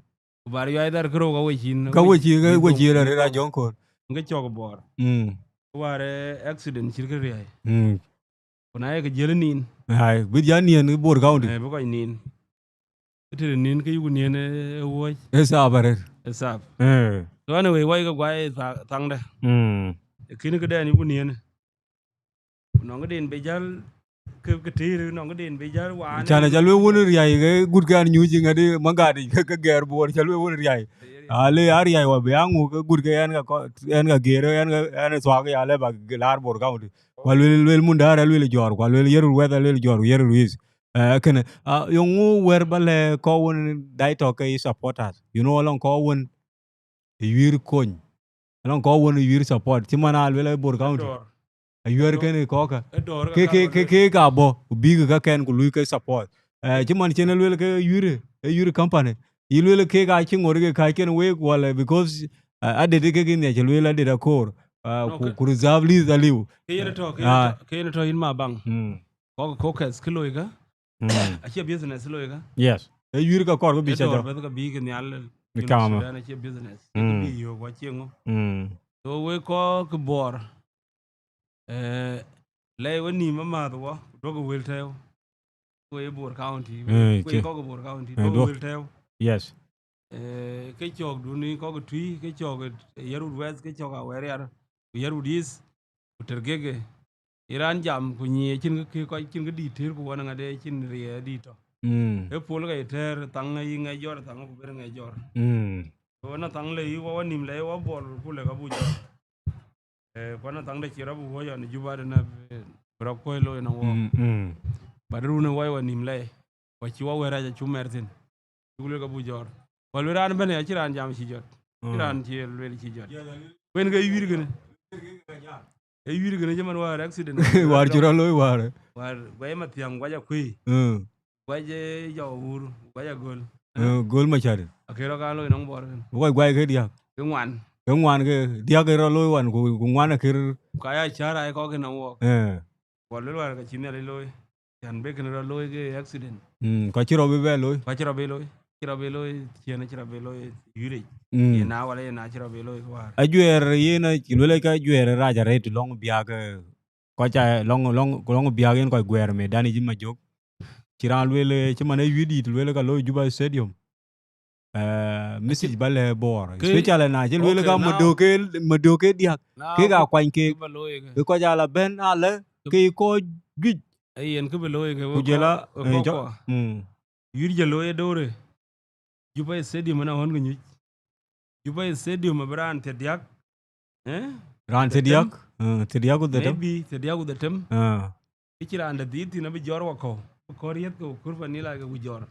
Ku bar yuai thar kërou ka wecï. Ka wecï, ka wecï la rëër Ajɔŋköör. Ŋa cɔk Bor. Mm. Wäär, eh, accident cït kë riäi. Mm. Ku na ye ke jiël nin. Ai, bï ya nin Bor County. Eh, bï kɔc nin. Tëde nin ke yuku nin, eh, wuɔ̈c. Ë thap arëët. Ë thap. Eh. So anyway, wai ke guai tha-, thaŋde. Mm. Kïn këdɛn yuku nin. Ku nɔŋ këden bï jäl ke, ke tëër, nɔŋ këden bï jäl waan. Can ca lueel wun riäi ke gut ke an nyuc ŋadi magat ke, ke gɛɛr Bor ca lueel wun riäi. Ale a riäi wa bï aŋu ke gut ke ɛn ka kɔ-, ɛn ka gɛɛr, ɛn ka, ɛn thuak ya le ba laar Bor County. Ku lueel, lueel Mundar, lueel Jɔr, ku lueel Yarut West, lueel Jɔr, Yarut East. Eh, kënë, ah, yöŋ ŋu wɛ̈r ba lɛ̈k kɔc wën dai tɔ̈ ke supporters. You know, alɔŋ kɔc wën ë yuiir kony. Alɔŋ kɔc wën ë yuiir support. Cï man a lueel ë Bor County. Ë dɔ̈ɔ̈r. Ë yuiir kënë kɔ̈kë. Ë dɔ̈ɔ̈r ke, ke, ke, ke ka bɔ̈, ku bïk ke kɛn ku luui ke support. Eh, cï man cïn ë lueel ke yuiir, ë yuiir company. Yï lueel kek acï ŋot ke kääc kën week wala because, eh, adet kek ë nhiac lueel adet akoor. Eh, no, ku, ke ku reserve list aliu. Ke yen tɔ̈, ke yen tɔ̈, ke yen tɔ̈ yïn ma baŋ. Mm. Kɔc caucus kë loi ka. Mm. Acie business loi ka. Yes. Ë yuiir ka kɔɔr ku bï ca jɔ. Ë dɔ̈ɔ̈r bï ke bï ke nhial. Ni Junub kama. Sudan acie business. Mm. Ke bï yök wa cie ŋö. Mm. So we kɔc ke Bor, eh, lɛi we nïïm amääth wɔ, duɔ̈k wël tɛ̈ɛ̈u. We Bor County, eh, we kɔc ke Bor County, eh, duɔ̈k wël tɛ̈ɛ̈u. Yes. Eh, ke cɔk duni kɔc ke Tui, ke cɔk, eh, Yarut West, ke cɔk Awerial, ku Yarut East, ku Tergege. Ë raan jam ku nyiëë cïn kë, kë kɔc cïn kë dït tëër ku wan ŋade cïn riɛɛr dït tɔ̈. Mm. Ë pol ka ye tɛ̈ɛ̈r thaŋ yï ŋɛc jɔr, thaŋ ku ber ŋɛc jɔr. Mm. Ku wan thaŋ le yï wa, wa nïm le wa Bor ku le ka bu jɔr. Eh, ku wan thaŋ de cï rɔt bu wuɔ̈c ɣɔn Juba de na, eh, bï rɔt kuɔ̈c looi na wɔ. Mm, mm. But run ë wai wa nïm le, wa cï wa wɛ̈ɛ̈r rac acuk mɛr thïn. Ku lueel ka bu jɔt. Ku lueel raan ëbɛ̈n acï raan jam cï jɔt. Cï raan cï lueel cï jɔt. Kuen ke yuiir kënë. Ee yuiir kënë cï man wäär accident. Wäär cï rɔt looi wäär. Wäär guac Mathiaŋ, guac Akuëi. Mm. Guac, eh, Jɔk Wur, guac Agöl. Eh, Göl Macär. Akëër rɔt ka looi nɔŋ Bor kënë. Guac guac ke diäk. Ke ŋuan. Ke ŋuan ke diäk ke rɔt looi wan ku, ku ŋuan akëër. Ka ya cäär ai kɔk kënë wɔk. Eh. Ku lueel wäär ka cï Nhialic looi. Can bï kënë rɔt looi ke accident. Mm, ka cï rɔt bï bɛ looi. Ka cï rɔt bï looi. Cï rɔt bï looi, ciën cï rɔt bï looi yuiiric. Mm. Ye na wala ye na cï rɔt bï looi kë wäär. Ajuɛɛr yen a, lueel ka ajuɛɛr rac arëët lɔŋ biäk, eh, kɔc ca lɔŋ, lɔŋ, lɔŋ biäk yen kɔc guɛɛr medan yic Majök. Cï raan lueel, eh, cï man ë yuiir dït lueel ka looi Juba Stadium. Eh, message ba lɛ̈k Bor, ke, especially na cï lueel, okay, ka now, madöök ke, madöök ke diäk, now, kek a kuany kek, ke ba looi ke, ke kɔc ala bɛ̈n ala, ke, ke kɔc juëc. Ee yen kë bï looi ke, ku we jɔl a, kɔc, we eh, kɔc jɔ-, kua. Mm. Yuiir jɔl looi ë doore. Juba Stadium ëna ɣɔn ke nyuc. Juba Stadium abï raan thiërdiäk. Eh? Raan thiërdiäk? Dhetem. Eh, thiërdiäk ku dhetem. Maybe thiërdiäk ku dhetem. Ah. Kë cï raan de dhiëëth thïn abï jɔr wakɔ̈u. Bï kɔ̈r riɛth ke kur vanilla ke ku jɔr.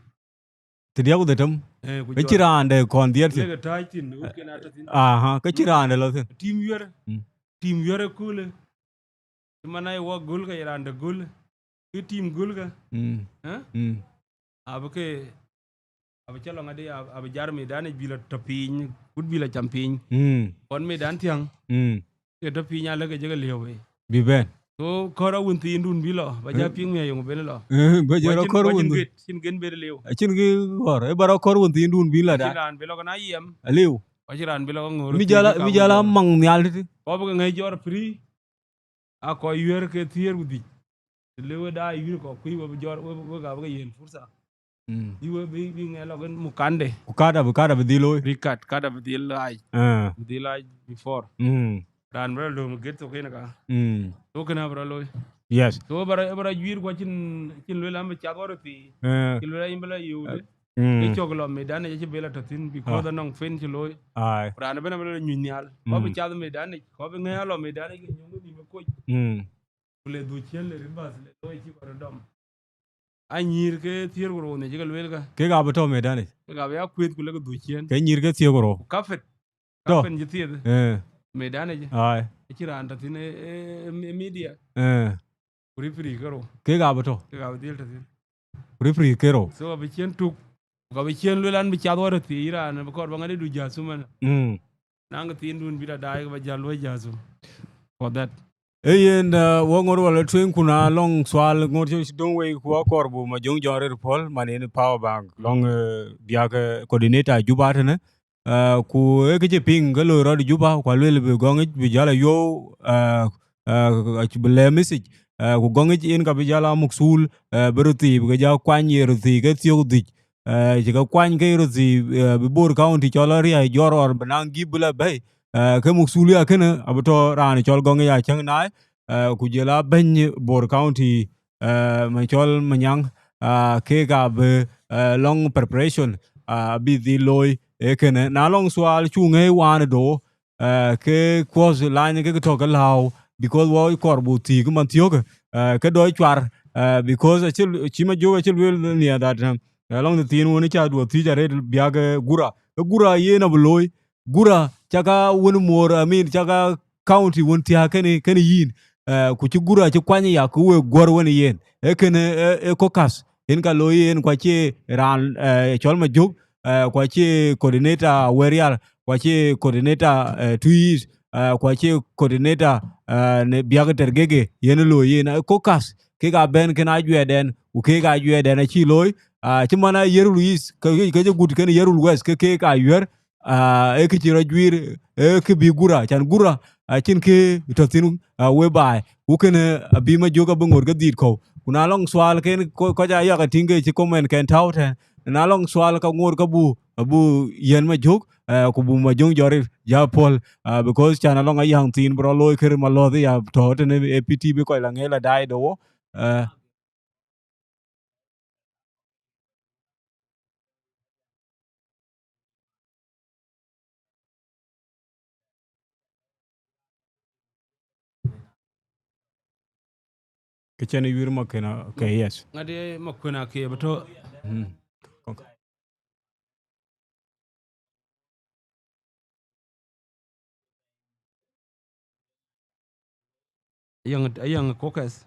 Thiërdiäk ku dhetem. Eh, ku jɔr. Kë cï raan de kɔn dhiëëth thïn. Lek ë tääc thïn, wut ken atɔ̈ thïn. Aha, kë cï raan de lɔ thïn. Tim yuɛ̈r. Mm. Tim yuɛ̈r ë köölë. Cï man aye wɔ göl ke ye raan de göl. Kë tim göl ke. Mm. Eh? Mm. Abï ke, abï cä lɔ ŋadï, ab-, abï jar medan yic bï lɔ tɔ̈ piny, kut bï lɔ cam piny. Mm. Kɔn medan thiäŋ. Mm. Ke tɔ̈ piny alë ke jëkë liëu wei. Bï bɛ̈n. So kɔ̈r awun thiindun bï lɔ, ba jɔ, eh, piŋ miɔ̈c yöŋ ben lɔ. Eh, ba jɔ rɔ kɔ̈r wun thiin. Cïn gen ben liëu. Acïn kë ɣɔ̈r, ë ba rɔ kɔ̈r wun thiindun bï lɔ da. Acïn raan bï lɔ ke na yiem. Aliu. Acïn raan bï lɔ ke ŋoor. Mi jɔl a, mi jɔl a maŋ nhial tëtï. Kɔc bï ke ŋɛ̈c jɔr free. A kɔc yuɛ̈r ke thiëër ku dhïc. Të le we daai yuiir kɔ̈k kuc we bï jɔr, we, we ka bï ke yen fursa. Mm. Bï we bï, bï ŋɛk lɔ kën mukande. Ku kat abï, kat abï dhil looi. Bï kat, kat abï dhil laac. Ah. Bï dhil laac before. Mm. Raan bï rɔ lööm get thok yen ka. Mm. Thok kën abï rɔ looi. Yes. So bï rɔ, bï rɔ juiir ku acïn, acïn lueel an bï cath ɣɔr ë pii. Ah. Cïn lueel an yïn bï lɔ yööu de. Mm. Ke cɔk lɔ medan yic acï bï lɔ tɔ̈ thïn, because, ah, anɔŋ pen cï looi. Ai. Ku raan ëbɛ̈n abï lɔ nyuc nhial. Kɔc bï, mm, cath medan yic, kɔc bï ŋɛ̈ɛ̈c alɔ medan yic ke nyuɔ̈ŋ ke nïïm ë koc. Mm. Ku le dhuk ciëën le rït bath le looi cï kɔc röt dɔm. A nyïïr ke thiëër ku rou nhiac ke lueel ka. Kek abï tɔ̈ medan yic. Kek abï ya kuëëth ku le ke dhuk ciëën. Ke nyïïr ke thiëër ku rou. Ku kapet. Tɔ̈. Kapet cï thiëëth. Eh. Medan yic. Ai. Acï raan tɔ̈ thïn ë, ë, ë, ë media. Eh. Ku referee ke rou. Kek abï tɔ̈. Kek abï dhil tɔ̈ thïn. Ku referee ke rou. So abï ciën tuk. Ka bï ciën luel an bï cath wär thii raan bï kɔɔr ba ŋadï du jasu man. Mm. Naŋ thiin dun bï da daai ba jal luɔi jasu. For that. Ee yen, uh, wɔ ŋot wala tueŋ, ku na lɔŋ sual ŋot cï döŋ wei ku akɔɔr bu Majöŋ Jɔŋ rɛ̈t puɔ̈l man yen power bank lɔŋ, uh, biäk, uh, coordinator Juba tënë. Uh, ku ee kë cï piŋ ke loi rɔt Juba, ku aluel bï gɔŋic bï jäl a yuɔu, uh, uh, bï lɛ̈ message, uh, ku gɔŋic yen ka bï jäl a muk thul, uh, bï röt thii bï ke jɔ kuany ye röt thii ke thiök dhïc. Eh, cï ke kuany ke röt thii, eh, bï Bor County cɔl a riäi jɔr ɣɔr bï naŋ gïp bï la bɛ̈i. Eh, ke muk thulia kënë abï tɔ raan cɔl Gɔŋ ya cäŋ naai, eh, ku jël a bɛ̈ny Bor County, eh, man cɔl Manyaŋ, ah, kek abï, eh, lɔŋ preparation, ah, abï dhil looi ë kënë. Na lɔŋ thual cu ŋëi waan do, eh, ke kuɔth lany ke tɔ ke lääu, because wɔ kɔɔr bu thiik man thiök, eh, ke dɔc cuar, eh, because acï, cï Majöŋ acï lueel nia that, eh, alɔŋ de thiin wën ca duɔ thiic arëët biäk, eh, Gura. Ke Gura yen abï looi, Gura caka wën muɔɔr, I mean, caka county wën thiääk kënë, kënë yïn, eh, ku cï Gura cï kuany ya ku we guɔ̈r wën yen. Ee kënë, eh, eh, caucus, yen ka looi yen ku acie raan, eh, cɔl Majöŋ, eh, ku acie coordinator Werial, ku acie coordinator, eh, Tuic, eh, ku acie coordinator, eh, në biäk Tergege, yen looi yen, eh, caucus, kek a bɛ̈n kën ajuɛɛrdɛn, ku kek ajuɛɛrdɛn acï looi, ah, cï man a Yirol East, ke, ke, ke jɔ gut kën Yirol West, ke kek a yuɛ̈r, ah, ee kë cï rɔt juiir, ee kë bï Gura, can Gura, acïn kë tɔ thïn, ah, we baai, ku kënë abï Majöŋ abï ŋot ke dhiit kɔ̈u. Ku na lɔŋ thual kën kɔ-, kɔc aa yɔk atïŋ ke cï comment kën tääu tɛ̈n. Na lɔŋ thual ka ŋot ka bu, abu yiɛ̈n Majöŋ, eh, ku bu Majöŋ jɔt ril ja puɔ̈l, ah, because can alɔŋ ayäŋ thiin bï rɔt looi kër malɔ̈ɔ̈th ya tɔ tënë A P T bï kɔc la ŋëël la daai do wo, eh. Ke cɛn yuir Makuën, okay, yes. Ŋadï Makuën akë bï tɔ. Mm. Okay. Ayäŋ, ayäŋ caucus.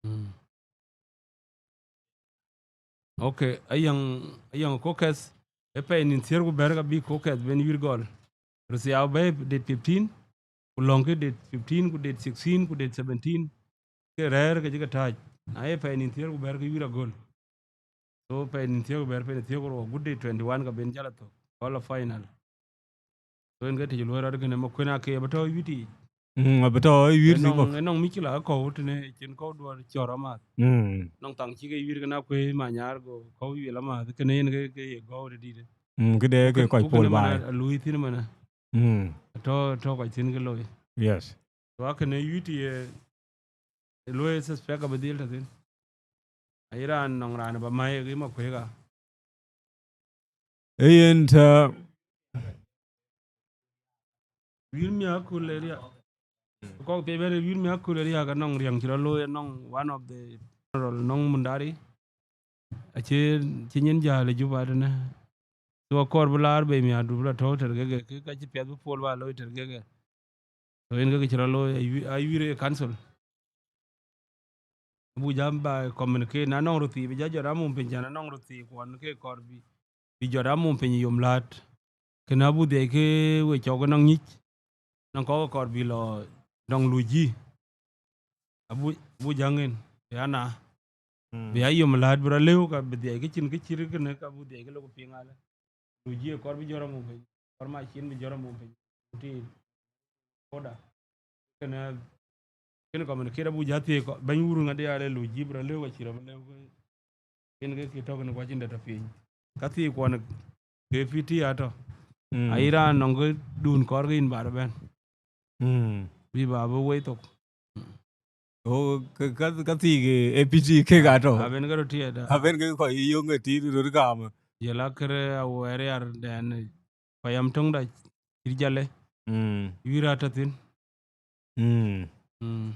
Mm. Okay, ayäŋ, ayäŋ caucus, ë pɛɛi nïn thiëër ku bɛ̈t ka bï caucus ben yuir gɔl. Röth ya bɛ̈i date fifteen, ku lɔ̈ŋkï date fifteen, ku date sixteen, ku date seventeen. Ke rɛ̈ɛ̈r ke cï ke tääc. Na ye pɛɛi nïn thiëër ku bɛ̈t ke yuir agöl. So pɛɛi nïn thiëër ku bɛ̈t, pɛɛi nïn thiëër ku rou, agut date twenty one ka ben jal a thök. All a final. So yen ke tëc luɔi rɔt kënë Makuën akë bï tɔ yuir yic. Mm, abï tɔ yuir thïn kɔ̈k. Ë nɔŋ mïcï la kɔ̈u tënë cïn kɔ̈u duɔ̈ɔ̈r cɔr amath. Mm. Nɔŋ thaŋ cï ke yuir kënë akuëë Manyar go kɔ̈u yuil amath, kënë yen ke, ke ye gɔ̈u dït. Mm, këde ke kɔc pol baai. Alui thïn mënë. Mm. Tɔ, tɔ kɔc thïn ke looi. Yes. So akënë yuir ye luɔi suspect abï dhil tɔ thïn. Aye raan nɔŋ raan ba mäi ke Makuën ka. Ee yen tɔ. Wiir miäk ku le riäk. Kɔ̈k piɛc bɛ̈n wiir miäk ku le riäk anɔŋ riäŋ cï rɔt looi anɔŋ one of the general nɔŋ Mundari. Acï, cï nyin jäl ë Juba tënë. So akɔɔr bï laar bei miäkdu bï la tɔ̈u Tergege, ke ka cï piɛth bï pol ba looi Tergege. So yen ke cï rɔt looi, ayuir, ayuir ë council. Abu jam ba communicate, na nɔŋ röt thii, bï jɔ jɔt amum piny, can anɔŋ röt thii kuɔn ke kɔɔr bï, bï jɔt amum piny yom laat. Kënë abu dhiɛc ke we cɔk ënɔŋ nyic, nɔŋ kɔ̈k kɔɔr bï lɔ nɔŋ luc yï. Abu, abu jäŋ en, bï ana. Mm. Bï a yom laat bï rɔ lëu, ka bï dhiɛc ke cïn ke cït kënë, ka bu dhiɛc ke lok piŋ alë. Luc yï kɔɔr bï jɔt amum piny, kɔɔr ma cin bï jɔt amum piny. Ku ti koda. Kënë, kënë communicate abu jɔ thiëëc kɔc, bɛ̈ny wur ŋadï alë luc yï bï rɔ lëu, ka cï rɔ bï lëu ke. Yen ke kï tɔ̈ kënë kuac yïn dɛ̈t tɔ piiny. Ka thii kuɔn ke P T atɔ̈. Mm. Ayï raan nɔŋ ke dun kɔɔr ke yïn ba rɔ bɛ̈n. Mm. Bï ba bï wei thok. Oh, ka, ka, ka thii ke A P T kek atɔ̈. Aben ke röt tiɛɛt, ah. Aben ke kɔc yöŋ ë tiit röt kaam. Jɔl a kërë awɛɛr yar dɛn, payam töŋda cït jale. Mm. Yuir atɔ̈ thïn. Mm. Mm.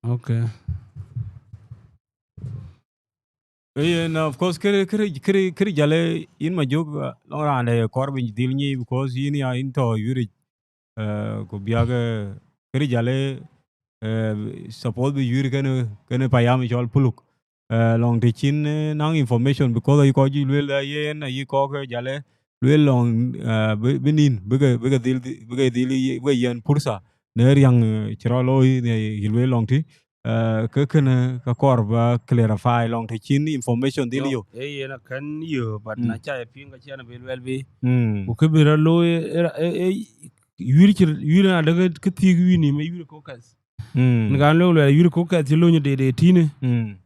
Okay. Ee yen, of course, kërë, kërë, kërë, kërë jale yïn Majök, uh, lɔŋ raan de kɔɔr bï dhil nyic, because yïn ya yïn tɔ̈ yuiric, uh, ku biäk, uh, kërë jale, eh, suppose bï yïr kënë, kënë payam cɔl Puluk. Eh, lɔŋ të cïn, eh, naŋ information, because ayï kɔc juëc lueel, eh, yen ayï kɔc ke jal ë lueel lɔŋ, eh, bï, bï nïn, bï ke, bï ke dhil, bï ke dhil, bï ke yiɛ̈n pursa në riäŋ, eh, cï rɔt looi, në yï lueel lɔŋ tï, eh, ke kënë ka kɔɔr ba clarify lɔŋ të cïn information dhil yök. Ee yen akën yök, but na ca ye piŋ ka cïn abï lueel bï. Mm. Ku kë bï rɔt looi, eh, eh, eh, yïr cï, yïr na dek kë thiëk yïn nïm, ee yïr ë caucus. Mm. Në kan lueel lueel yïr ë caucus cï lööny date eighteen. Mm.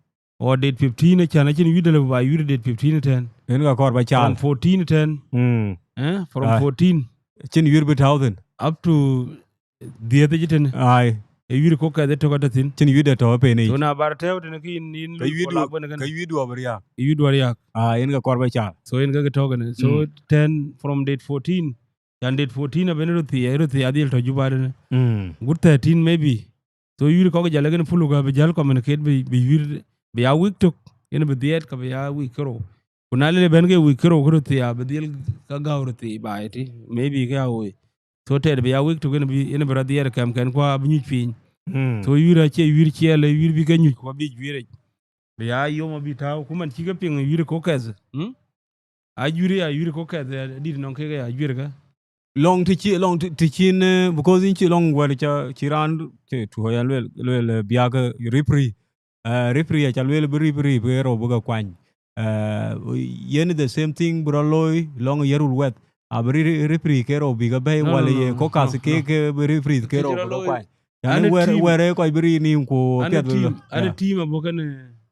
Or date fifteen, acän acïn yïr dɛ̈ lëu ba yïr date fifteen tɛ̈n. Yen ka kɔɔr ba caal. From fourteen tɛ̈n. Mm. Eh, from Ai. fourteen. Cïn yïr bï tääu thïn. Up to dhiëth yic tënë. Ai. Ee yïr ë caucus ë tök atɔ̈ thïn. Cïn yïr dɛ̈ tɔ̈ ë pen yic. So na bar tɛ̈ɛ̈u tënë kë yïn, yïn ka loi yïr duɔ̈, la bën kën. Ka yïr duɔ̈ bï riääk. Yïr duɔ̈ riääk. Ah, yen ka kɔɔr ba caal. So yen ka kë tɔ̈ kënë. So Mm. tɛ̈n from date fourteen. Cän date fourteen abën röt thii, röt thii adhil tɔ̈ Juba tënë. Mm. Good thirteen maybe. So yïr kɔc jal ë kën Puluk abï jäl communicate bï, bï yïr, bï ya week tök, yen bï dhiɛɛt ka bï ya week kerou. Ku na lël bɛ̈n ke week kerou, kerou thii abï dhil ka gäu röt thii baai tï, maybe ke ya woi. So tɛɛt bï ya week tök yen bï, yen bï rɔt dhiɛɛt kɛm kɛn kua abï nyuc piny. Mm. So yïr acie yïr ciɛɛl, yïr bï ke nyuc ku abï juëër yic. Bï ya yom abï tääu, ku man cï ke piŋ yïr ë caucus, mm? Ajuëër ya, yïr ë caucus, eh, dït nɔŋ kek ya, ajuëër ka. Lɔŋ të cï, lɔŋ të, të cïn, eh, because yïn cï lɔŋ wɛ̈t ca, cï raan, cï tuɔɔc ya lueel, lueel, eh, biäk, eh, referee. Eh, referee aca lueel bï referee bï rou bï ke kuany. Eh, yen the same thing bï rɔt looi lɔŋ Yirol West. Abï re-, re-, referee ke rou bï ke bɛ̈ɛ̈i. No, no, wala ye no, caucus no, ke, no. Ke bï referee ke rou bï ke kuany. An yani a wɛ̈t, team, wɛ̈t ë kɔc bï riin nïïm ku an a piɛth bï team, an a, yeah, team abɔ̈ kënë,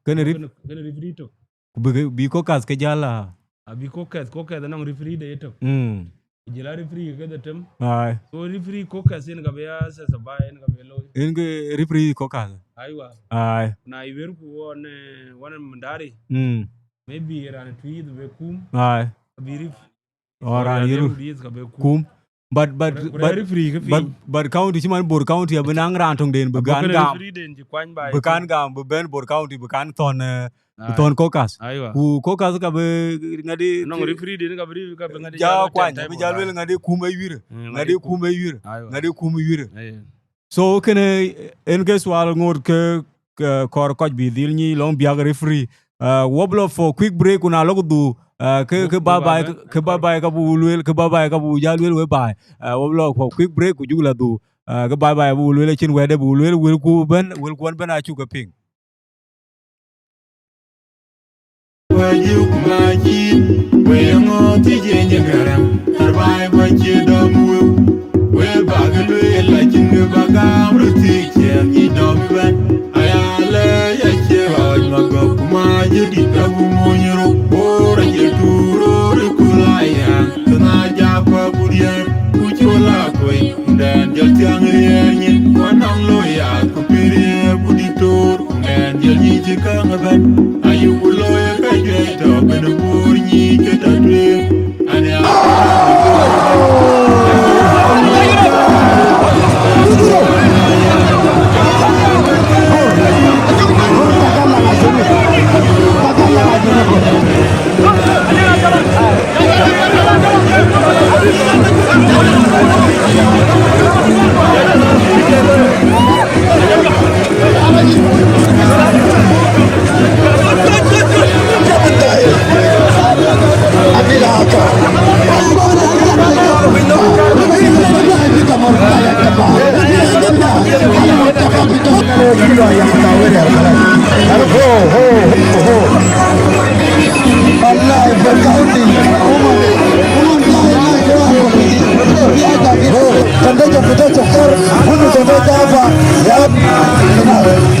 kënë abɔ̈ ref-, kënë, kënë referee tök. Ku bï ke, bï caucus ke jäl a. Abï caucus, caucus anɔŋ referee de yetök. Mm. Ku jël a referee ke dhetem. Ai. So referee caucus yen ka bï ya sasa ba yen ka bï looi. Yen ke referee caucus. Aiwa. Ai. Na iwer ku wan, eh, wan Mundari. Mm. Maybe ran tui yith be kum. Ai. Abï ref-, Or ran ran yïr. Yïr yith ka be kum. Kum. But, but, ku re-, ku re-, but, referee ke but, piny. But county cï man Bor County abï naŋ raan töŋden bï kan gam. Referee den cï kuany ba bï kan gam, bï bɛ̈n Bor County, bï kan thɔ̈n, eh, bï thɔ̈n caucus. Aiwa. Ku caucus ka bï ŋadi nɔŋ referee den ka bï, ka bï ŋadi ja kuany, bï ja lueel ŋadi kum ë yïr. Mm, ŋadi kum ë yïr. Aiwa. Ŋadi kum ë yïr. Aiwa. So kënë, eh, en ke sual ŋot ke, ke kɔɔr kɔc bï dhil nyic lɔŋ biäk referee. Uh, wɔ bï lɔ for quick break, ku na lɔ ku dhuk, uh, ke, ke bye bye, ke bye bye ka buk lueel, ke bye bye ka buk ja lueel we baai. Uh, wɔ bï lɔ for quick break, ku juk la dhuk. Uh, ke bye bye buk lueel, acïn wɛ̈t de buk lueel, wëlku bɛ̈n, wëlku ɣɔn bɛ̈n acuk ke piŋ. Wajib majin, we ŋo ti je nyagara, arbai ba je dom wu. We bag luel la chin we bagam ruti je ni dom ben. Ayale ya che oj magok ma je di ka bu munyuru. Bora je turu ri kulaya, na ja kwa budia, ku chola koi. Nden jɔl thiaŋ riɛɛr nyin, ku anɔŋ loya ku pïïr ye ku diktor. Ŋɛn jël nyic cï käŋ ëbɛ̈n, ayuk looi ë ka juëc tɔ bɛ̈n ë buur nyic ke tɔ tueŋ. Ani a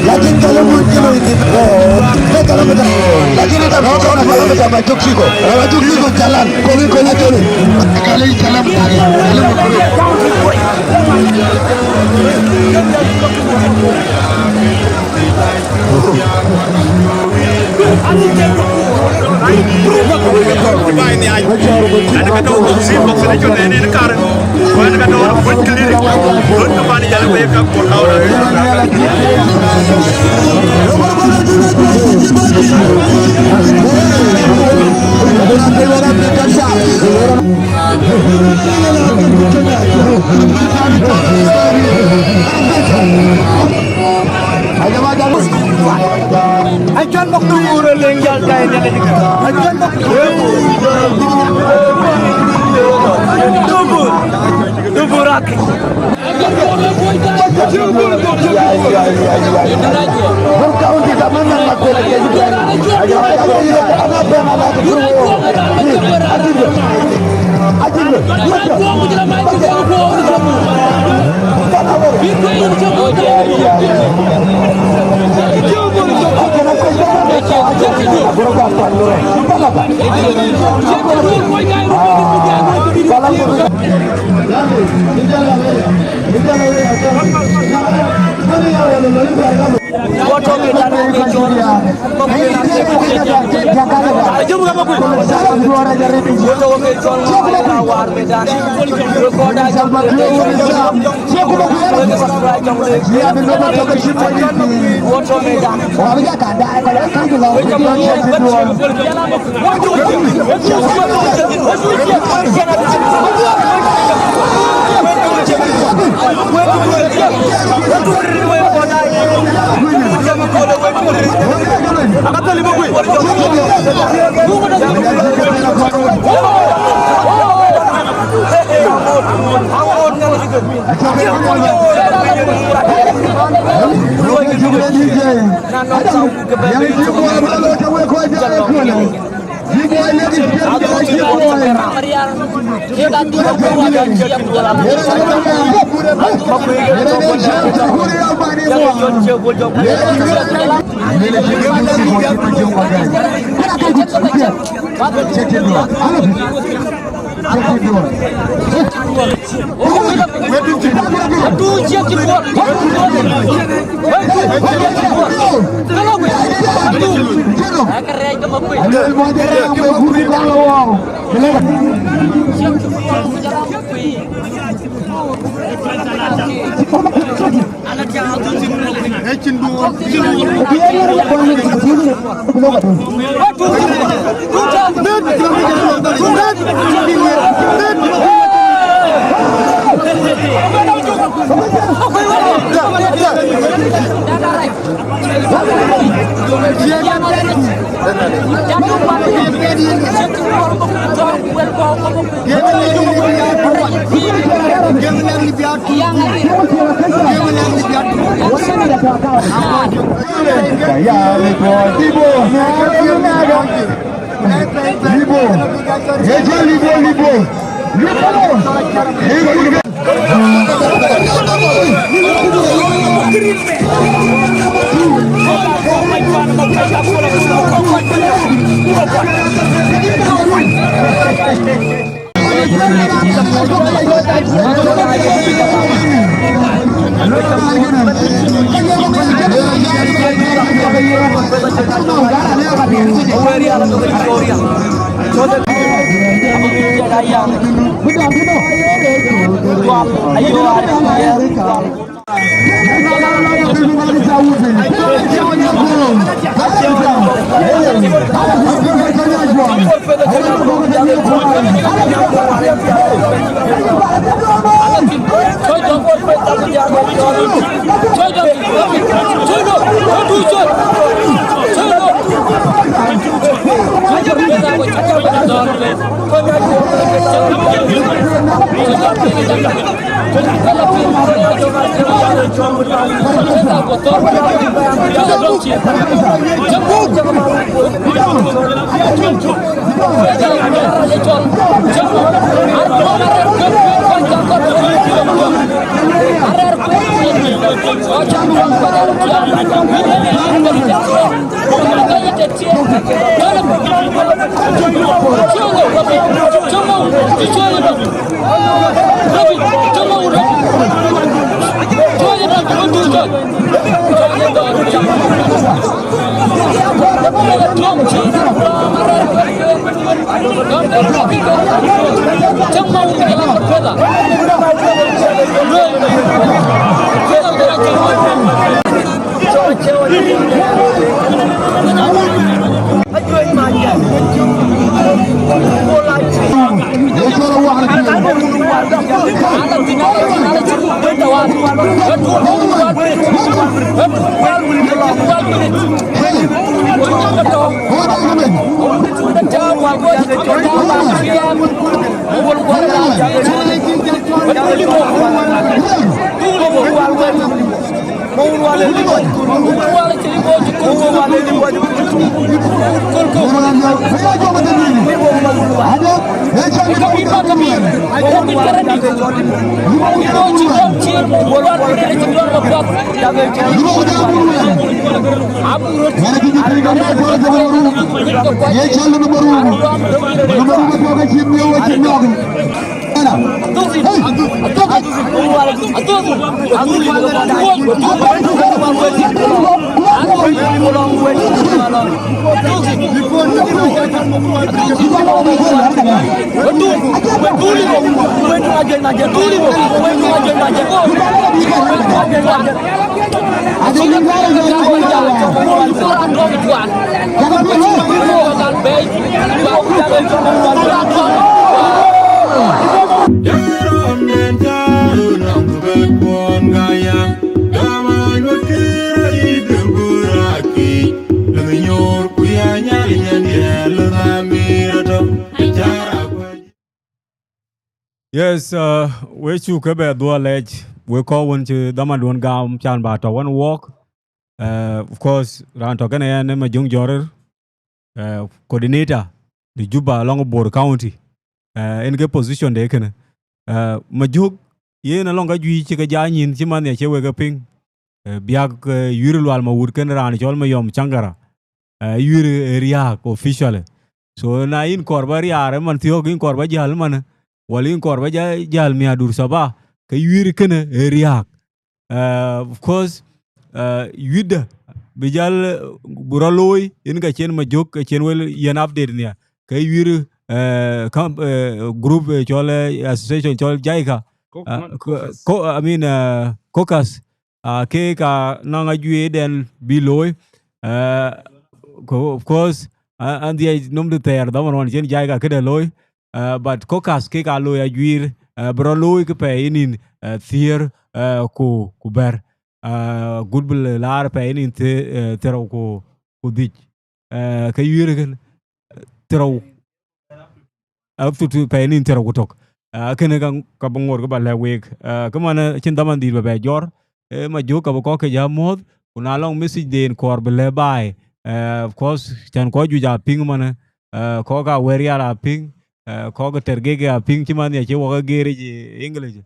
Lakini kala mtu kilo hivi. Lakini kama kama kama tukiko. Tukiko jalan. Koli koli koli. Kali jalan. Dubur, dubur, dubur ak. Libo. Libo. Eje Libo, Libo. Libo. Libo. Yes, uh, we cuk ke bɛ dhuɔl lɛc, we kɔc wën cï dhamanduɔn gam can ba tɔ wën wɔk. Uh, of course, raan tɔ kënë ɛn ë Majöŋ Jɔrër, uh, coordinator de Juba alɔŋ Bor County. Uh, en ke position de kënë. Uh, Majöŋ, yen alɔŋ ka juëc cï ke ja nyïn cï man ya cï wek ke piŋ. Uh, biak, uh, yuir lual ma wut kën raan cɔl Mayɔm Caŋgara. Uh, yuir, uh, riak officially. So na yïn kɔɔr ba riaar ë man thiɔ̈k, yïn kɔɔr ba jäl man, wala yïn kɔɔr ba ja-, jäl miadur saba, ke yuir kënë ë riak. Uh, of course, uh, yuitdä bï jäl, uh, bï rɔ looi, yen ka cien Majöŋ, ka cien wel yen update nia. Ke yuir, uh, kam-, uh, group, uh, cɔl, uh, association cɔl JICA. Co-, uh, man, co-, caucus. Co-, I mean, uh, caucus. Uh, keek aa nɔŋ ajuɛɛrden bï looi. Uh, ko-, of course, uh, an dhiɛc nöm de thɛɛr dhaman ɣɔn cien JICA këde looi. Uh, but caucus kek aa looi ajuiir, uh, bï rɔ looi ke pɛɛi nïn, uh, thiëër, uh, ku, ku bɛ̈t. Uh, gut bï laar pɛɛi nïn thie-, uh, thiërrou ku, ku dhïc. Uh, ke yuiir kën, uh, thiërrou, up to, to pɛɛi nïn thiërrou ku tök. Uh, kënë ka, ka bï ŋot ke ba lɛ̈k week. Uh, ke man, uh, cïn dhaman dhït ba bɛ jɔr, uh, Majöŋ ka bï kɔ̈k ke ja muɔ̈th, ku na lɔŋ message den kɔɔr bï lɛ̈k baai. Uh, of course, can kɔc juëc aa piŋ man, uh, kɔc ka wɛ̈ɛ̈r rial aa piŋ, uh, kɔc ke tɛr gek aa piŋ cï man ya cï wɔk ë geer yic, eh, English.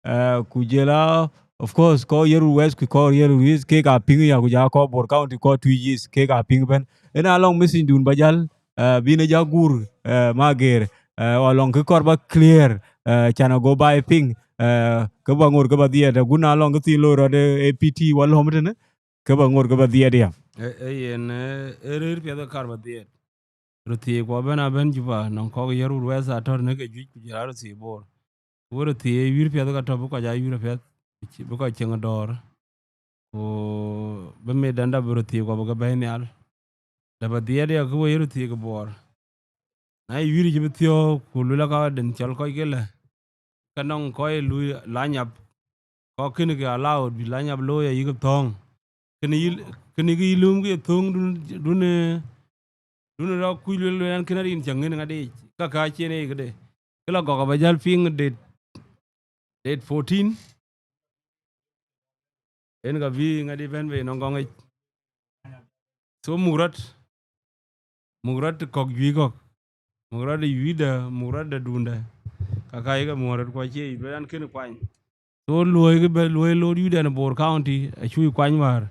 Uh, ku jël a, of course, kɔc Yirol West ku kɔc Yirol East, kek aa piŋ ya, ku ja kɔc Bor County, kɔc Twic East, kek aa piŋ ëbɛ̈n. Ëna lɔŋ message dun ba jäl, uh, bïn ë ja guur, uh, ma geer, uh, wa lɔŋ kë kɔɔr ba clear, uh, can a go baai piŋ, uh, ke ba ŋot ke ba dhiɛɛt, uh, gun na lɔŋ kë thiin loi rɔt, uh, A P T wa lɔ̈m tënë, ke ba ŋot ke ba dhiɛɛt ya. Ë, ë yen, ë, ë rëër piɛth ke kar ba dhiɛɛt. Röt thiëëc ku abɛ̈n abɛ̈n Juba, nɔŋ kɔ̈k Yirol West atɔ̈ në ke juëc ku jël a röt thiëëc Bor. Ku röt thiëëc yuiir piɛth ke tɔ̈ bï kɔc aa yuiir apiɛth, bï kɔc cieŋ dɔ̈ɔ̈r. Ku bï mëëdan dap bï röt thiëëc ku abï ke bɛ̈ɛ̈i nhial. Dap adhiɛɛt ya kë woi röt thiëëc ke Bor. Na ye yuiir cï bï thiɔ̈ɔ̈k ku luel aka den cɔl kɔc ke lë, ke nɔŋ kɔc ë lui lanyap, kɔc kënë ke allowed bï lanyap looi ayï ke thɔ̈ɔ̈ŋ. Kënë yï, kënë kë yï lööm ke ye thöŋ dun, dun, eh, dun rɔ kuc luel, luel an, kënë rin cä ŋën ŋadï yic, ka ka cien ee këde. Kë la gɔk aba jäl piŋ date, date fourteen. En ka bï ŋadï bɛ̈n bei nɔŋ gɔŋ yic. So muk rɔt, muk rɔt kɔ̈k juëc kɔ̈k, muk rɔt de yuiirda, muk rɔt de dunda, ka ka yï ke muɔ̈r rɔt ku acie yic, luel an, kënë kuany. So luɔi kë bɛ luɔi loot yuiirda në Bor County, acuc kuany wäär.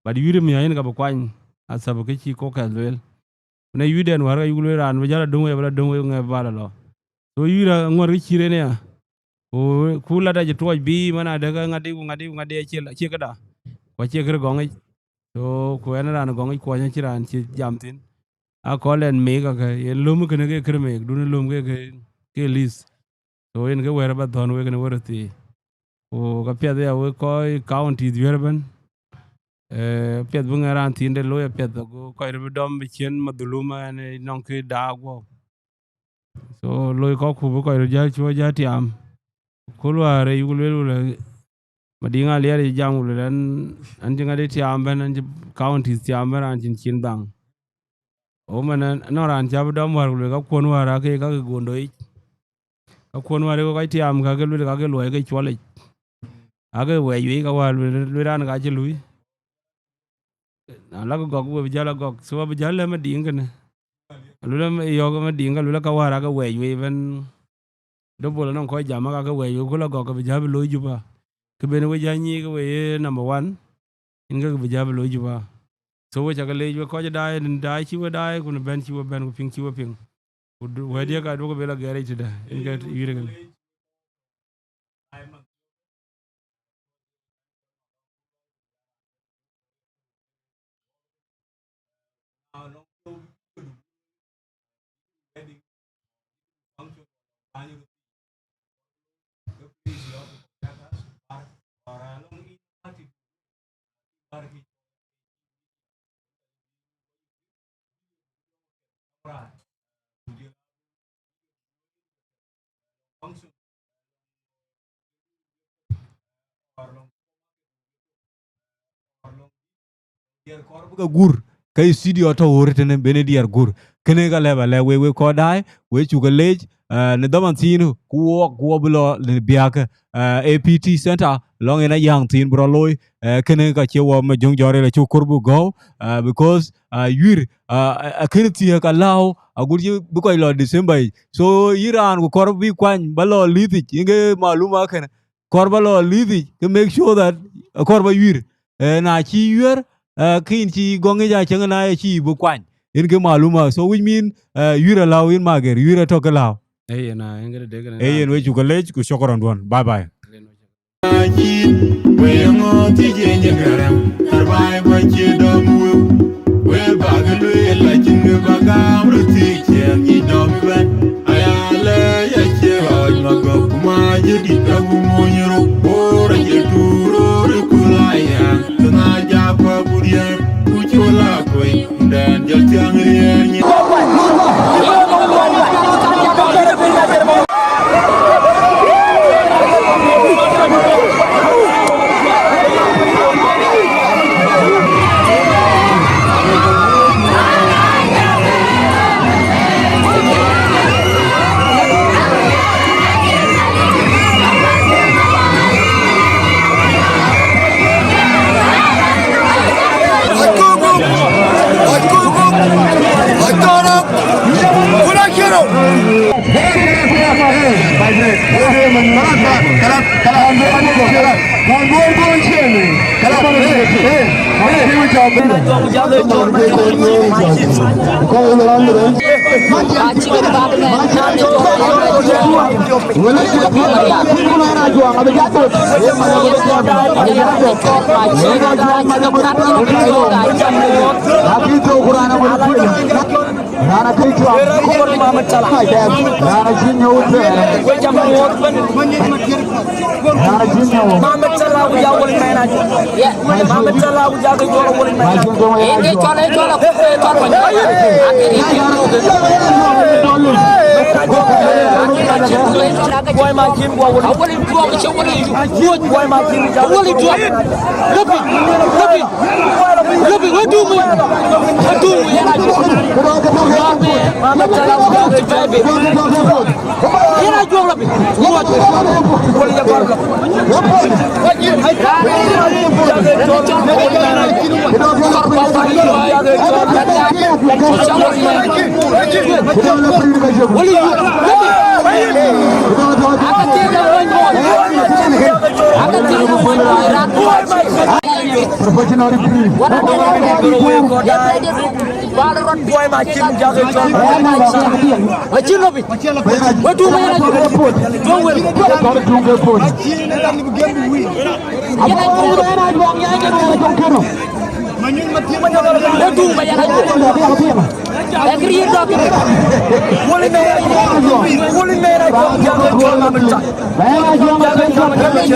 But yuiir miäk yen ka bï kuany, asabab kë cï caucus lueel. Ku në yuiirda wäär ka yuk lueel raan bï jäl adöŋ wei, abï la döŋ wei, ŋɛk bä la lɔ. So yuiir aŋuɔ̈t kë cï ren aya. Ku, ku lat acï tuɔɔc bï man adek ŋadï ku ŋadï ku ŋadï acie, acie këda. Ku acie kë gɔŋ yic. So, ku ɛn raan gɔŋ yic kuɔny acï raan cï jam thïn. Akɔl ɛn meek akë, yen löm kënë ke kër meek, dun löm ke, ke, ke list. So, yen ke wɛ̈ɛ̈r aba thɔ̈n wek në wär thii. Ku ka piɛth ya wek kɔc counties wiɛ̈r ëbɛ̈n. Eh, piɛth bï ŋɛn raan thiin de looi apiɛth, ago kɔc röt bï dɔm bï ciën madhuluma ɛn ë nɔŋ kë daak guɔ̈p. So, loi kɔ̈k ku bï kɔc röt jäl cuɔ jäl tiaam. Ku luaar ë yuk lueel, ku le, Madiŋ Aliɛɛr ë jam, ku lueel, an, an cï ŋadï tiaam bɛ̈n, an cï counties tiaam bɛ̈n, raan cïn cin dhaŋ. Ɣo man, anɔŋ raan cä bï dɔm wäär, ku luel ka kuɔn wäär aake ka ke gondo yic. Ka kuɔn wäär ë kɔc tiaam ka ke luel ka ke luɔi ke cuɔl yic. Aake wɛɛc wei ka wäär luel, luel raan ka cï lui. Na lak gɔk, we bï jäl a gɔk, so abï jäl lɛ̈m Madiŋ kënë. Luel yɔ̈ɔ̈k Madiŋ ka luel ka wäär aake wɛɛc wei ëbɛ̈n. Dë bol anɔŋ kɔc jam aka ke wɛɛc wei ku la gɔk ke bï jäl bï looi Juba. Kë ben we jäl nyiic ke we ye number one, yen ke bï jäl bï looi Juba. So we cä ke leec we kɔc daai, daai cï we daai, ku në bɛ̈n cï we bɛ̈n, ku piŋ cï we piŋ. Ku du-, wɛ̈ɛ̈t diɛ̈ ka duɔ̈kkë bï la gɛɛr yic tëde, yen ke wïïr kënë. Diɛɛr kɔɔr bï ke gur, ke studio tɔ̈ ɣööt tënë, bï në diɛɛr gur. Kënë ka lɛ̈p alɛ̈k wek, wek kɔc daai, wek cuk ke leec, eh, në dhaman thiin, ku wɔk, ku wɔ bï lɔ në biäk, eh, A P T Center, lɔŋ yen ayäŋ thiin bï rɔt looi, eh, kënë ka cie wɔ Majöŋ Jɔr Riɛl acuk kɔɔr bï gɔ̈u, eh, because, eh, yuir, eh, akënë thiëëk alääu, agut cï bï kɔc lɔ December yic. So, yïn raan ku kɔɔr bï kuany, ba lɔ lïth yic, yen ke maluma kënë. Kɔɔr ba lɔ lïth yic, ke make sure that, eh, kɔɔr ba yuir. Eh, na cï yuir, eh, ke yïn cï gɔŋ yic acäŋ na ye cï bï kuany. Yen ke maluma. So, which mean, eh, yuir alääu yïn Mager, yuir atɔ̈ ke lääu. Ee yen, ah, yen këde dek kënë. Ee yen, we cuk ke leec, ku shukran duɔ̈n. Bye bye. Weŋö thiëc ë nyï gärëm, tharbai bä cie dɔm wëu. We bäk lueel acïn kë bä gam röt thiëc ciɛɛŋ nyic dɔm ëbɛ̈n. Aya lɛc acie ɣɔɔc magɔ̈k, ku mac ë dït ka ku mony rou. Bor acie tuur röör ë kul aya, tëna jak pa ku diɛɛr, ku col akuec, ku dɛn jɔl thiäŋ riɛɛr nyin. Rana kï cuam. Rana cï nyuɔɔth thɛɛr. We jam ŋuɔɔth bɛ̈n. Rana cï nyuɔɔth. Mamet Salah ku ja wol mɛn ajuɔk. Mamet Salah ku ja ke jɔl wol mɛn ajuɔk. Yen ke cɔl, ë cɔl akut, ë cɔl wany. Buɔi ma cin gua wol. Awol juɔk, cï wol juɔk. Buɔi ma cin ja wol juɔk. Lëpï, lëpï. Lëpï, wek dum wei. Wek dum wei, yɛn ajuɔk. Mamet Salah ku ja ke jɔl bï. Yɛn ajuɔk lɔ piny. Ŋuɔt. Wol ya gɔl lɔ. Wol yu. Aka thiëëc awany mɔɔr. Aka thiëëc awany mɔɔr. Professional referee. Wala dɔŋ. Bal rɔt. Buɔi ma cin jak ë cɔl. Acïn lɔ piny. Wek dum wei, yɛn ajuɔk. Dum wei. Yɛn ajuɔk. Wek dum wei, yɛn ajuɔk. Ë kë riëër dɔk. Wol ë mɛɛr ajuɔk. Wol ë mɛɛr ajuɔk jak ë cɔl Mamet Salah. Jak ë cɔl Mamet Salah.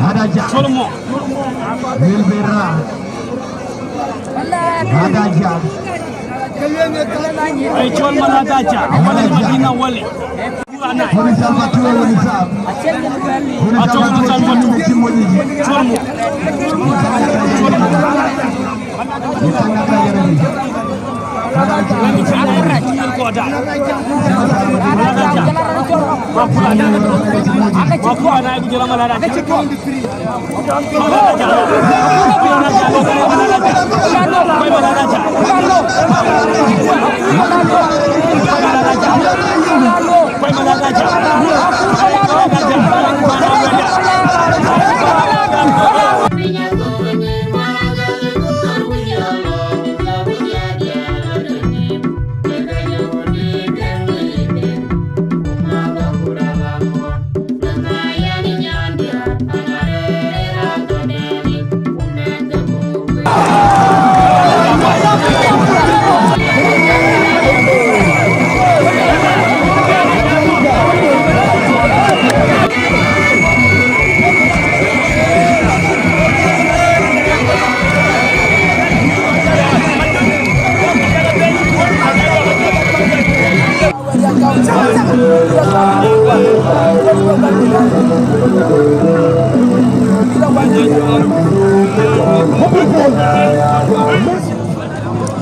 Adaja. Wilbera. Adaja. Ey, cɔl man Adaja. Awale Madina Wale. Wani Salva Kiir, wani Salva. Wani Salva Kiir, wani Salva Kiir. Cɔl mo.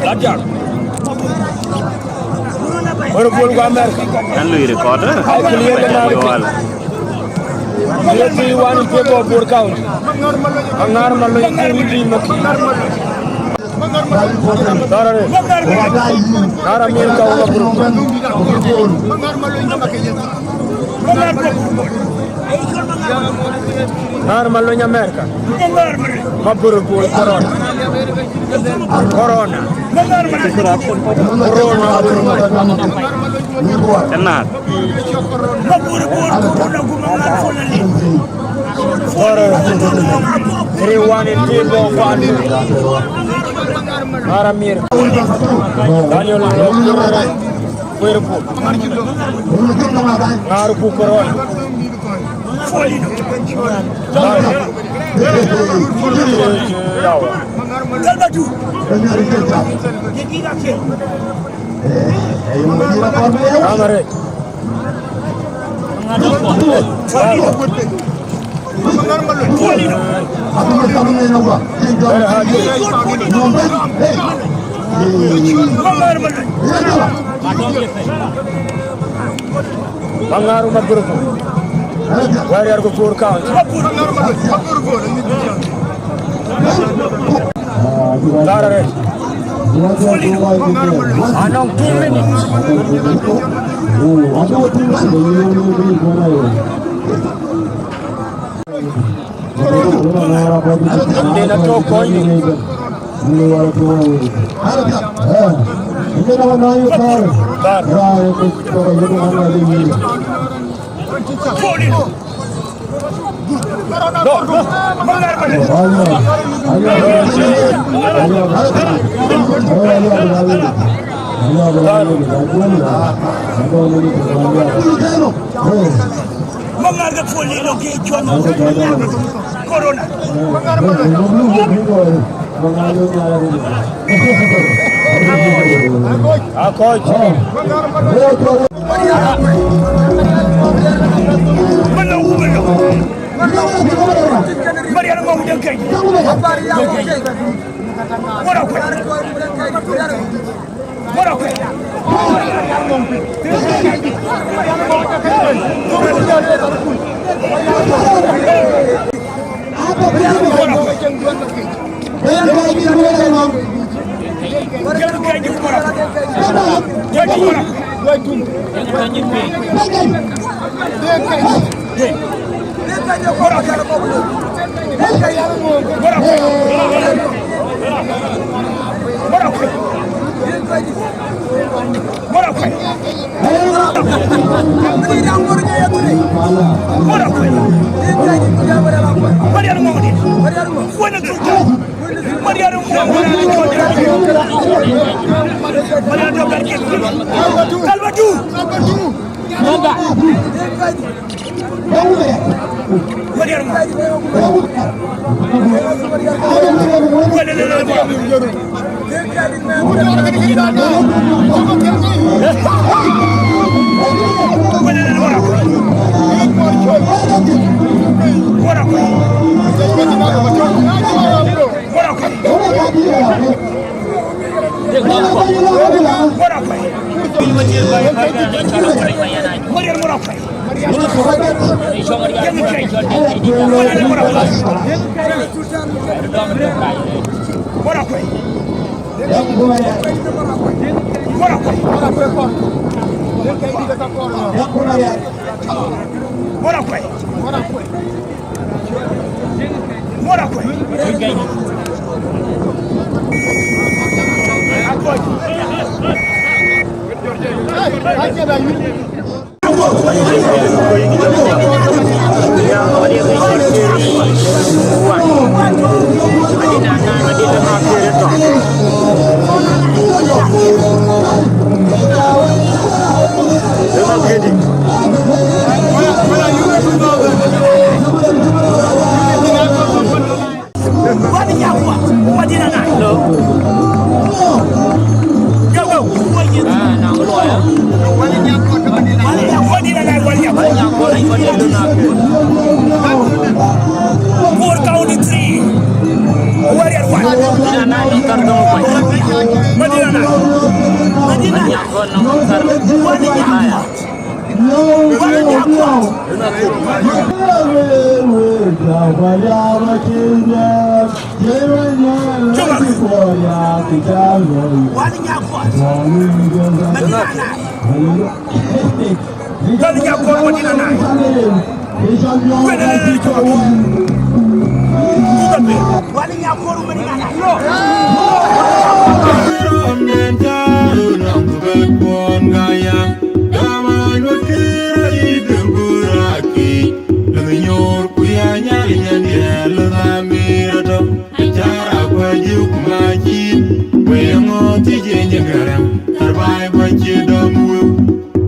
Lat jak. Wërë Bol ku America. An lui record, eh? Ai clear ke na. Wala. Ye ti wan ke bo Bor County. Aŋar Malony ku Witi Maki. Dara re. Dara mir ka wa bro. Ŋar Malony America. Ma bur bur corona. Corona. Corona. Kena. Corona. Three one in three four five. Ŋar America. Daniel. Kueer puɔ̈k. Ŋaar ku kɔrɔɔc. Aŋare. Maŋar Magurku. Warrior ku Bor County. Tarare. Anɔŋ two minutes. Dena to kony. Maŋar ke puɔl lɔ ke cuɔn corona. Akoc. Mana wumelo. Marian Ŋɔŋ Deŋ Keny. Wara kuec. Wara kuec. Salva Kiir. Wani nyakua, Madina na. Yo, yo. Wani nyakua, Madina na, wani nyakua. Bor County three. Warrior one. Madina na. Madina na. Wani nyakua. Ku ya nyal yɛn yɛl na miir tɔ, acara kuajiu ku macin, ku yeŋö thiec yen ye gɛrɛm, arbaai bä cie dɔm wëu.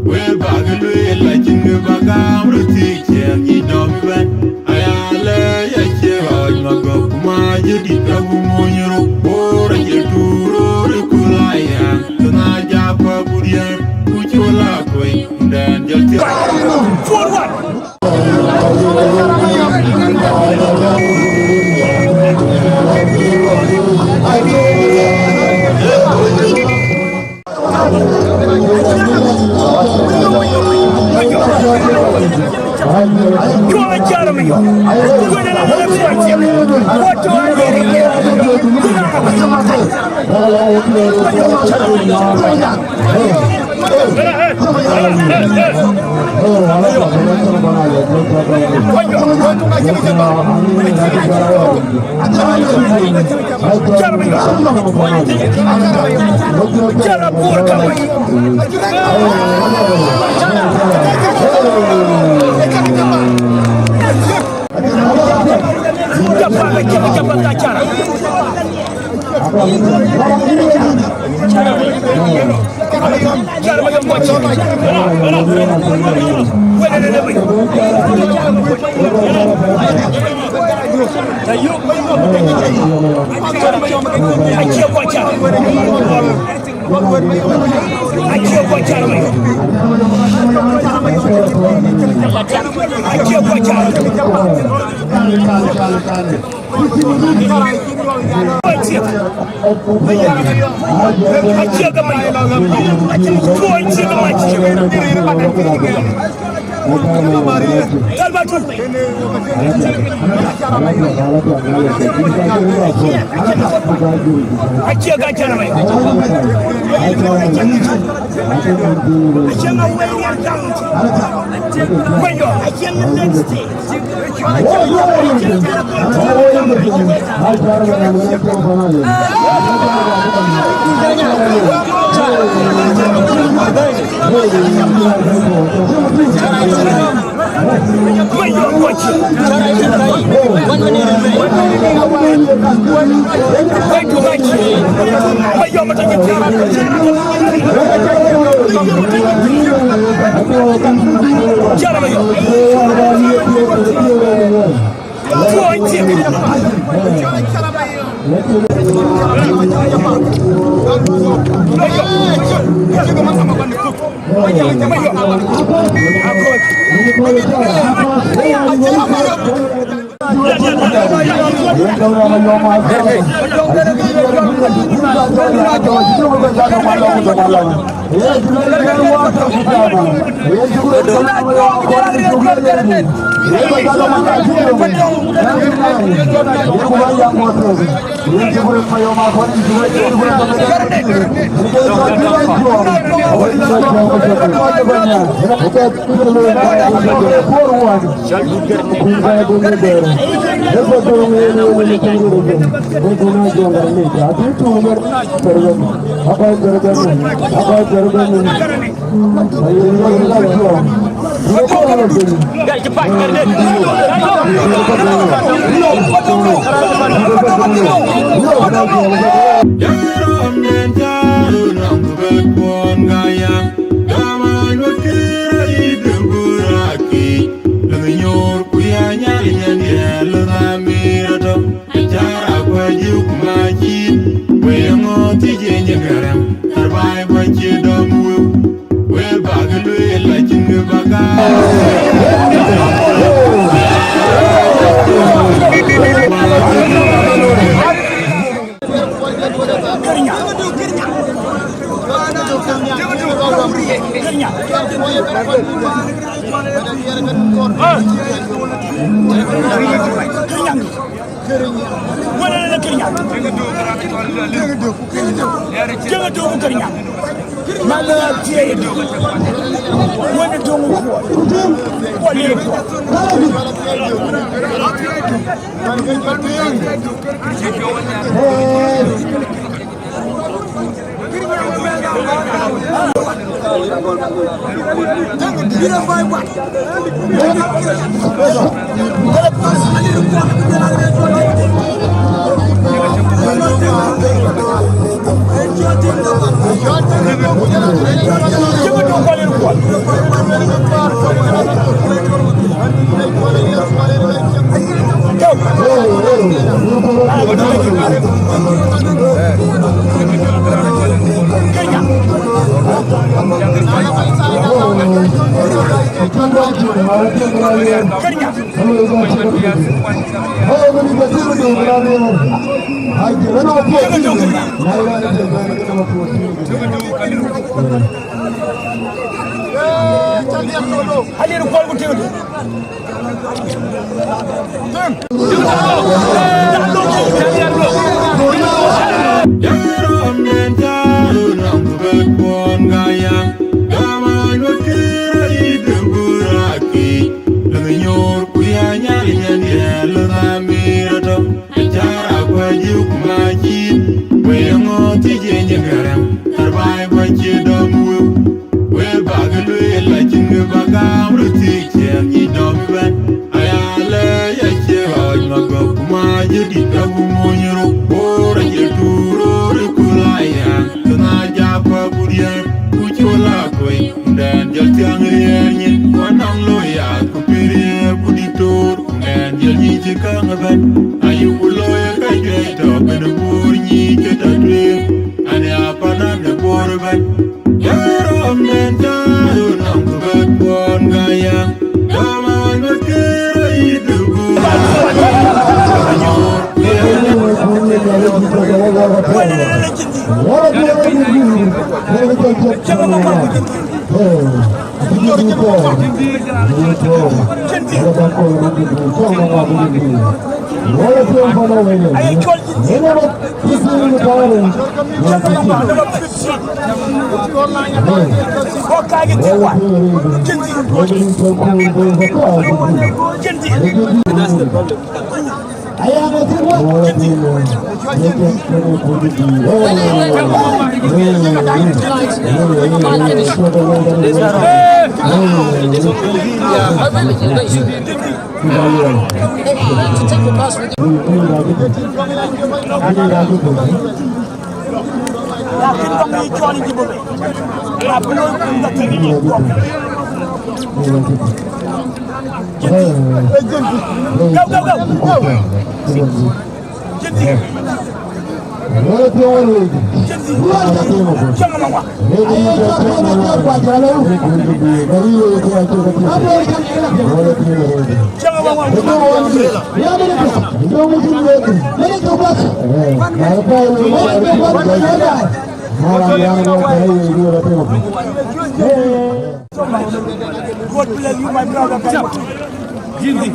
Wël bä ke lueel acïn kë bä gam röt thiec ciɛɛŋ yic dɔm ëbɛ̈n. Aya lɛɛc acie ɣɔɔc magɔ̈k ku mac ë dït ka ku mony rou, bor acï tuur röör ë köl aya, ke na jak kuaku diäär, ku col akuec, ku dɛn jɔl thiɔ̈k. Forward! Acie guɔ cak. Acie ke mac. Acie ke mac. Salva Kiir. Acie ka cak. Acie ka cak. Wala la kër nyaŋ. Jëŋ döŋ kër nyaŋ. Na la tiɛ ye döŋ. Wala döŋ kuɔ. Kuɔ le kuɔ. Alir kuɔl ku tiŋdu. Wek bak lueel acïn kë bä gam röt thiëëc ciɛɛŋ nyic dɔm ëbɛ̈n. Aya lɛ̈ɛ̈c acie ɣɔɔc magɔ̈k, ku mac ë dït abï mony rou. Bor acie tuur röör ë köl aya, kë na jak kuak ku diäär, ku col akuec. Dɛn jɔl thiäŋ riɛɛr nyin, ku anɔŋ looi yaath, ku pïïr riɛɛr, ku dït toor. Ɛn jɔl nyic cï käŋ ëbɛ̈n, ayï ku looi ka juëc tɔ̈ bën ë Bor nyic cï tɔ̈ tueŋ, an, ya panan ë Bor ëbɛ̈n. Jɔl rɔ̈m dɛn cä röt nɔm ku bɛ̈t kuɔn ka ya. Lakin ba ŋic cɔl jibu, ba bi looi kun ka tënë yïn kɔ̈k. Go, go, go. Jindi. Jindi. Jindi. Jindi. Jindi. God bless you, my brother. Jindi.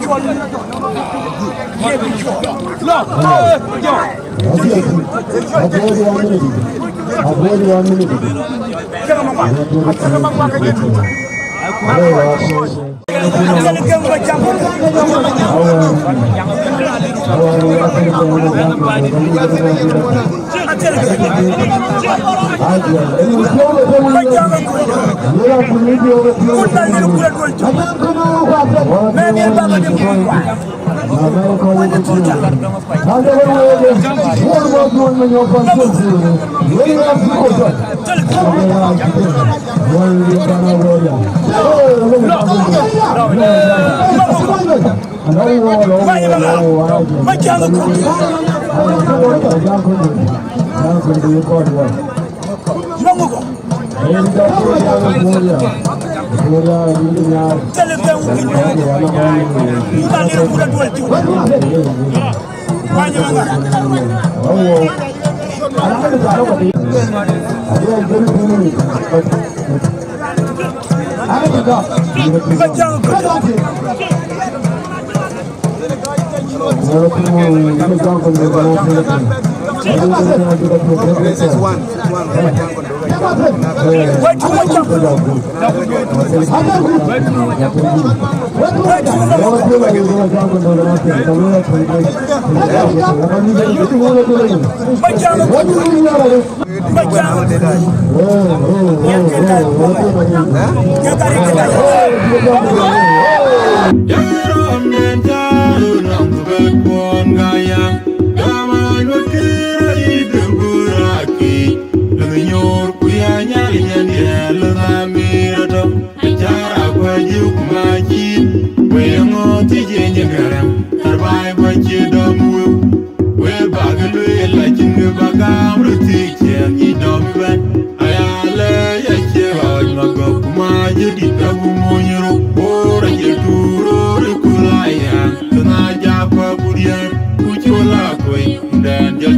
We bak lueel acïn kë bä gam röt thiëëc ciɛɛŋ nyic dɔm ëbɛ̈n. Aya lɛ̈ɛ̈c acie ɣɔɔc magɔ̈k, ku mac ë dït ka ku mony rok, bor acie tuur röör ë kul aya, kë na jak kɔ̈k ku diɛɛr, ku col akuec, ku dɛn jɔl.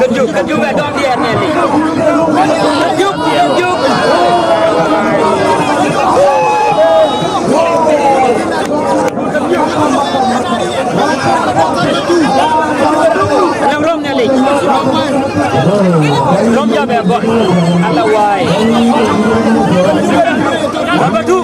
Kë juk, kë juk ë dɔm diɛɛr në lic. Kë juk, kë juk. Anɔŋ röm në lic. Dɔm ya bɛ gɔl. Ala wai. Baba tu.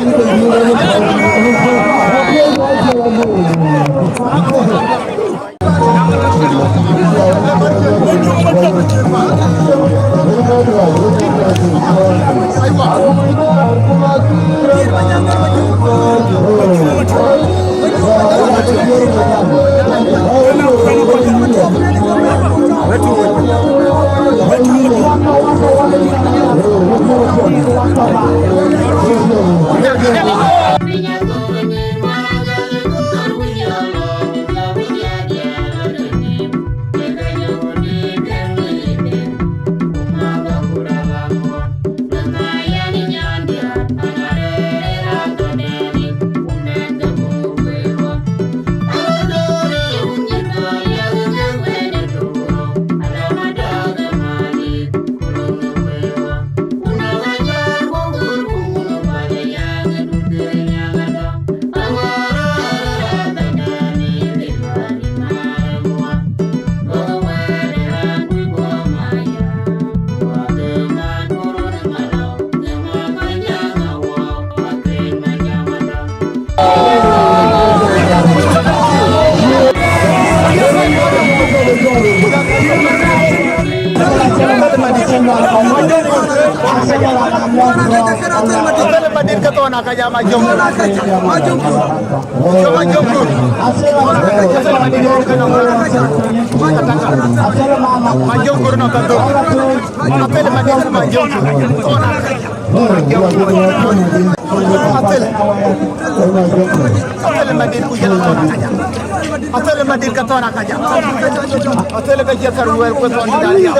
Atël madït ke thɔn akaja ma jom. Jom a jom kun. Atël madït ke thɔn akaja. Ma jom kun nɔ ka thok. Atël madït ma jom kun. Thɔn akaja. Atël. Atël madït ku jël thɔn akaja. Atël madït ke thɔn akaja. Atël ke jël thar wɛl ku thɔn akaja.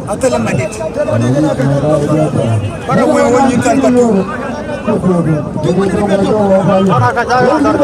Atël madït. Atël madït. Para wëu wën yïn thɛl ka tuk. Para ka ca yɔn dhar.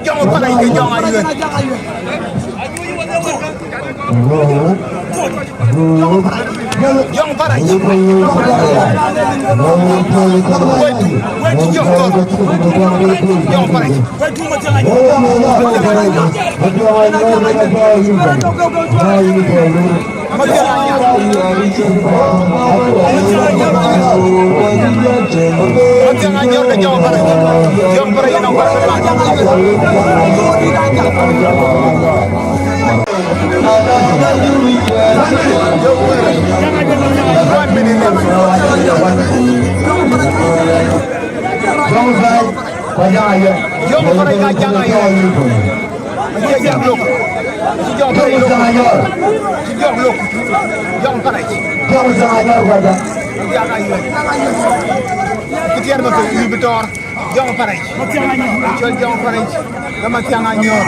Jɔŋ Parac ke jɔŋ ayuɛn. Jɔŋ Parac. Wait, wait, jɔŋ thok. Jɔŋ Parac. Jɔŋ Parac ka jaŋ ayuɛn. Acie jaŋ lok. Acie jɔŋ Parac lok. Acie jɔŋ lok. Jɔŋ Parac. Jaŋ ayuɛn. Kë tiɛɛr ba thok yï bï tɔɔr. Jɔŋ Parac. Cɔl Jɔŋ Parac. Ke Mathiaŋ Anyɔɔr.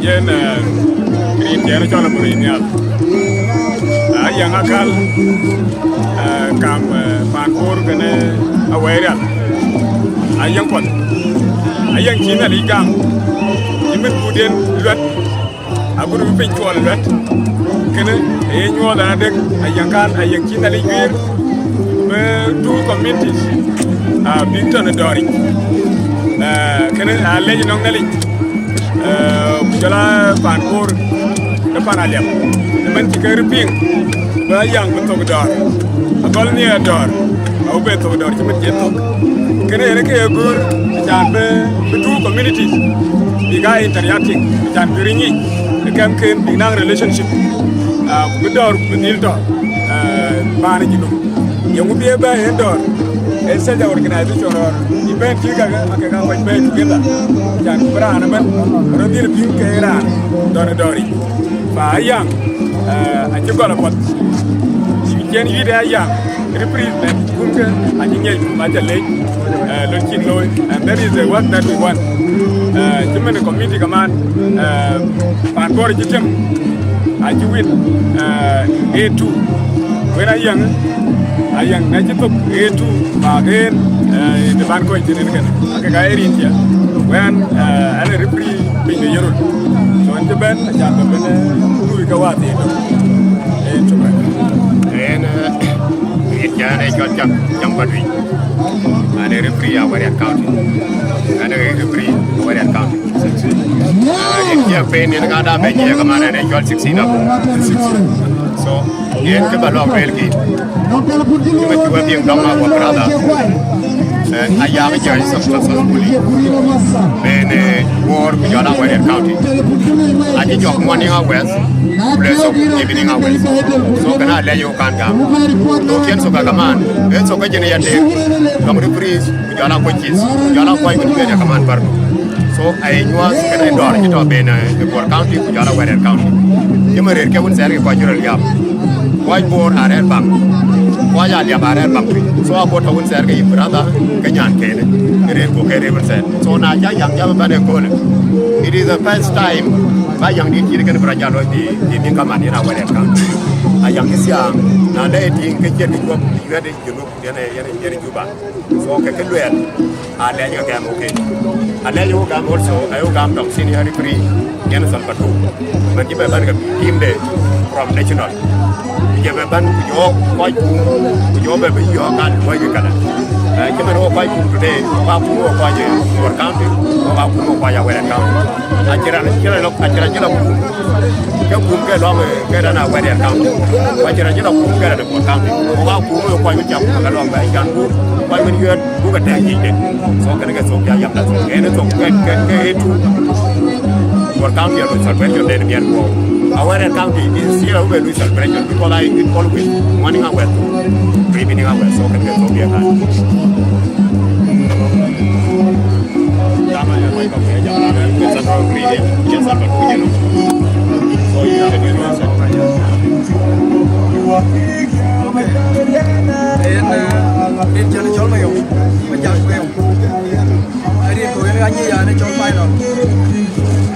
Yen, eh, rin tiɛn cɔl abï riɛl nhial. Ayaŋ akäl, eh, kam, eh, paan Bor kënë awɛɛr rial. Ayaŋ puɔth. Ayaŋ cï Nhialic gam. Cï mïth kuuden luɛt. Agut bï piny cuɔl luɛt. Kënë aye nyuɔɔth an adek, ayaŋ kan, ayaŋ cï Nhialic guiir, bï two communities, ah, bïk tɔ̈ në dɔ̈ɔ̈ric. Eh, kënë alɛc nɔŋ Nhialic, eh, ku jɔl a paan Bor, ke paan Aliap. Ëmën cï ke rï piŋ, bï ayaŋ bï thok dɔ̈ɔ̈r. Agɔl nhiɛɛr dɔ̈ɔ̈r, awu bï thok dɔ̈ɔ̈r cï mïth cï thok. Kënë yen ke ye guur, acan bï, bï two communities bïk aa interacting, acan bï rï nyic ë kɛmken, bïk naŋ relationship, ah, ku bï dɔ̈ɔ̈r ku bï dhil tɔ̈, eh, paan ë Junub. Yeŋö bï e bɛ̈ɛ̈i en dɔ̈ɔ̈r? Ë such a organization or event cï kakë, akek aa kɔc bɛ̈ɛ̈i together, acan ku bï raan ëbɛ̈n rɔt dhil piŋ ke raan dɔ̈ɔ̈r ë dɔ̈ɔ̈ric. Fa ayaŋ, eh, acï gɔl apath. Cï cïn yït ë ayaŋ, replacement kumke acï ŋiɛc kum acä lec, eh, lon cïn looi. And that is the work that we want. Eh, cï mën community kaman, eh, paan Bor cï tiëm, acï win, eh, A two. Wen ayaŋ, ayaŋ na cï thok A two, ba gen, eh, të ban kɔc thïn en kënë. Ake ka e rin cï. Wen, eh, an e referee piny de Yirol. So, an cï bɛ̈n, acan bɛ bɛ̈n, eh, lui ke wath ye tök. Eh, shukran. En, eh, rin cï an e cɔl Cak, Cam Paduic. An e referee Awerial County. An e referee Awerial County. Ah, rin cï a pen en ka da bɛ jɛ kaman an e cɔl sixteen ago. So, yen kë ba lɔ lueel kï. Cï ma cï wek piŋ dɔm a wä brother. Eh, aya bï jɔl successfully. Ben, eh, Bor ku jɔl Awerial County. Acï jɔk morning hours, ku le thok evening hours. So kënë alɛc ë kan gam. Thok cïn thok kaman, eh, thok ke jin ya tek. Dɔm referees, ku jɔl a coaches, ku jɔl a kuany ku jɔl ya kaman bardu. So, aye nyuɔɔth kënë dɔ̈ɔ̈r cï tɔ̈ ben, eh, Bor County ku jɔl Awerial County. Cï mën rëër ke wun thɛɛr ke kɔc cï röt liääp. Kɔc Bor arɛ̈ɛ̈r baŋ. Kɔc Aliap arɛ̈ɛ̈r baŋ piny. So, abot tɔ̈ wun thɛɛr ke yï brother, ke nyan kënë. Rëër ku ke rëër wun thɛɛr. So, na cä yaŋ jam ëbɛ̈n ëköölë. It is the first time ba yaŋ dït cït kënë bï rɔt jal looi bï, bï bï kaman yen Awerial County. Ayaŋ cï thiaaŋ, na lɛ̈i tïŋ ke ciɛt kë juɔp yuɛ̈t ë Junub, yen ë, yen ë, yen ë Juba. So, ke kë luɛɛl, alɛc ke gɛm, okay. Alɛc ke gɛm also, aye gɛm tɔŋ senior referee, yen Salva Kiir. Man cï bɛ bɛ̈n ke team de from national. Ku jɔ bɛ bɛ̈n ku jɔ kɔc kum, ku jɔ bɛ bï yɔ̈ɔ̈k kan luɔi ke kënë. Eh, cï man wok kɔc kum today, wok aa kum wok kɔc, eh, Bor County, wok aa kum wok kɔc Awerial County. Acï raan, acï raan, acï raan cï la kum. Ke kum ke lɔŋ, eh, ke raan Awerial County. Ku acï raan cï la kum ke raan Bor County. Wok aa kum wok kɔc wën cam ke lɔŋ bɛ can ku kɔc wën yuɛ̈t buk ke tɛ̈ɛ̈k yic de. So kënë ke thok ya yam la thok. Kënë thok ke, ke, ke A two. Bor County alo celebration den miɛt ku. Awerial County is still a we do celebration because I eat always morning hours to evening hours. So kënë ke thok ya kan. Dama ya mai ka ya jam na ke Central Region, ya Salva Kiir, you know. So you have to do yourself. En, eh, en jana chol ma yo, ma jana ma yo. Ari ko en anyi ya ne chol final.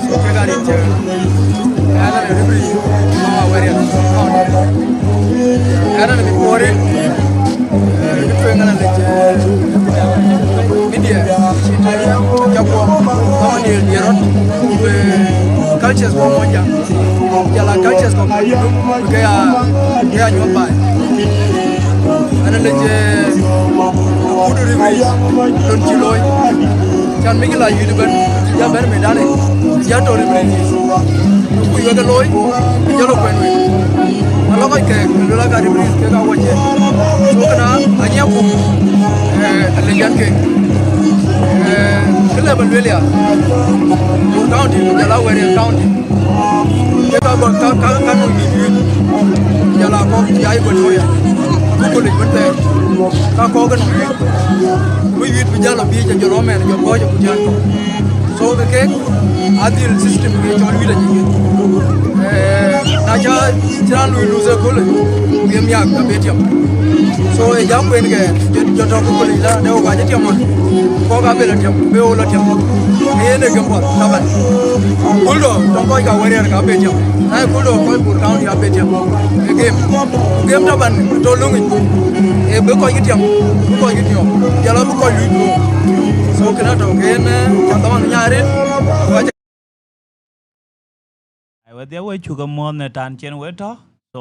So ke gari che. Ana ne ribri, ma Awerial. Ana ne mi pore. Kitueŋ ënɔn lec, eh, media, cït, eh, jakuɔ, kɔn ye, ye rɔt, eh, cultures kɔn mɔc jam. Jɔl a cultures kɔn mɔc jam, ke ya, ke ya nyuɔth baai. Ënɔn lec, eh, good reviews, lon cï looi. Can mïc la yïn ëbɛ̈n, ya bɛ̈n mëdani, ya tɔ reviews. Ku wek ë looi, ku jɔl ë kuɛn wek. Alɔ kɔc kɛɛk, ku luel aka ribiriith kek awɔc ë. Ku këna, anyiɛɛm ku, eh, alec yɛn kek. Eh, kë lɛ bä luel ya, Bor County, ku jɔl a Awerial County. Kek ka bä, ka, ka, ka nɔŋ dït yuic. Jɔl a kɔk, ya Equatoria. Ku ku lec wën thɛɛr. Ka kɔk ë nɔŋ yuic. Ku yuic bï jal abï jɔ jɔl ëmɛn, jɔ kɔc ë ku tian kɔk. So ke kek adhil system ke cɔl wït aci. Eh, na ca cï raan lui lose ëköl, ke miak abë tiam. So ë ja kuen ke jɔ tɔ̈ ke köl la ne wok acï tiam wan. Kɔk abë la tiam, be wo la tiam. Ke yen e gem puɔth taban. Kuldo tɔŋ kɔc ka weriɛr ka abë tiam. Na kuldo kɔc Bor County abë tiam. E gem. Gem taban to lungi. E be kɔc ki tiam, be kɔc ki tiam. Jalo be kɔc lui. So kënë atɔ̈ ke yen, eh, ca dhaman nyarit. Ai, wedhie we cuk muɔ̈th në tän cïn we tɔ̈. So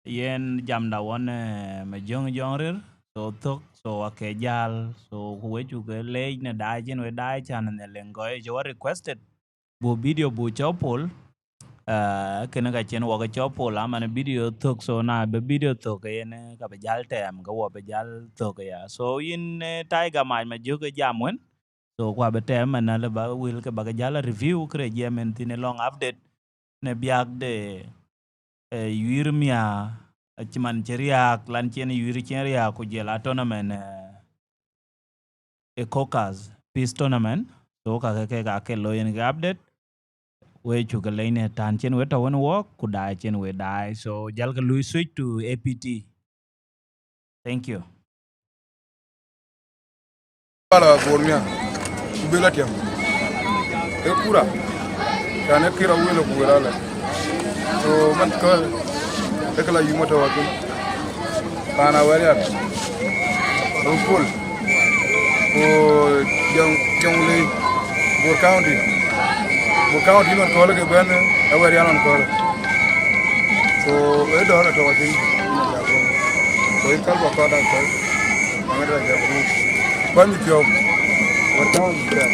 yen jamda wën, eh, me jöŋ jɔŋ rir. So thök, so ake jäl. So ku we cuk leec në daai cïn we daai can në leŋ gɔ̈i cï wa requested. Bu video bu cɔk pol. Ah, kënë ka cïn wɔ ke cɔk pol, aman video thök, so na bï video thök ke yen, eh, ka bï jäl tɛɛm, ke wɔ bï jäl thök ya. So yïn, eh, Tiger Mac Majök ë jam wën. So ku abï tɛɛm man alë ba wël ke ba ke jäl review kërë jiɛm en thïn ë lɔŋ update në biäk de, eh, yuïr mia, acï man cï riääk, lan cïn yuïr cïn riääk, ku jël a tournament, eh, e Caucus Peace Tournament. So ka ke, ke ka ke lo yen ke update. We cuk ke lec në tän cïn we tɔ̈ wën wok, ku daai cïn we daai. So jal ke lui switch to A P T. Thank you. Ala Bor mia, ku bï la tiam. E kura, yani kira wël ku wël ala. So man ka, e kala yuma tɔ̈ wakin. Pana wël ya. Rukul. Ku jɔŋ, jɔŋ le Bor County. Bor County man kɔl ke ben, e wël ya man kɔl. So e dɔr tɔ̈ wakin. So e kal ba kɔda kɔl. Maŋ da jam ku. Ban mi piɔ̈u. Wär taŋ mi piɔ̈u.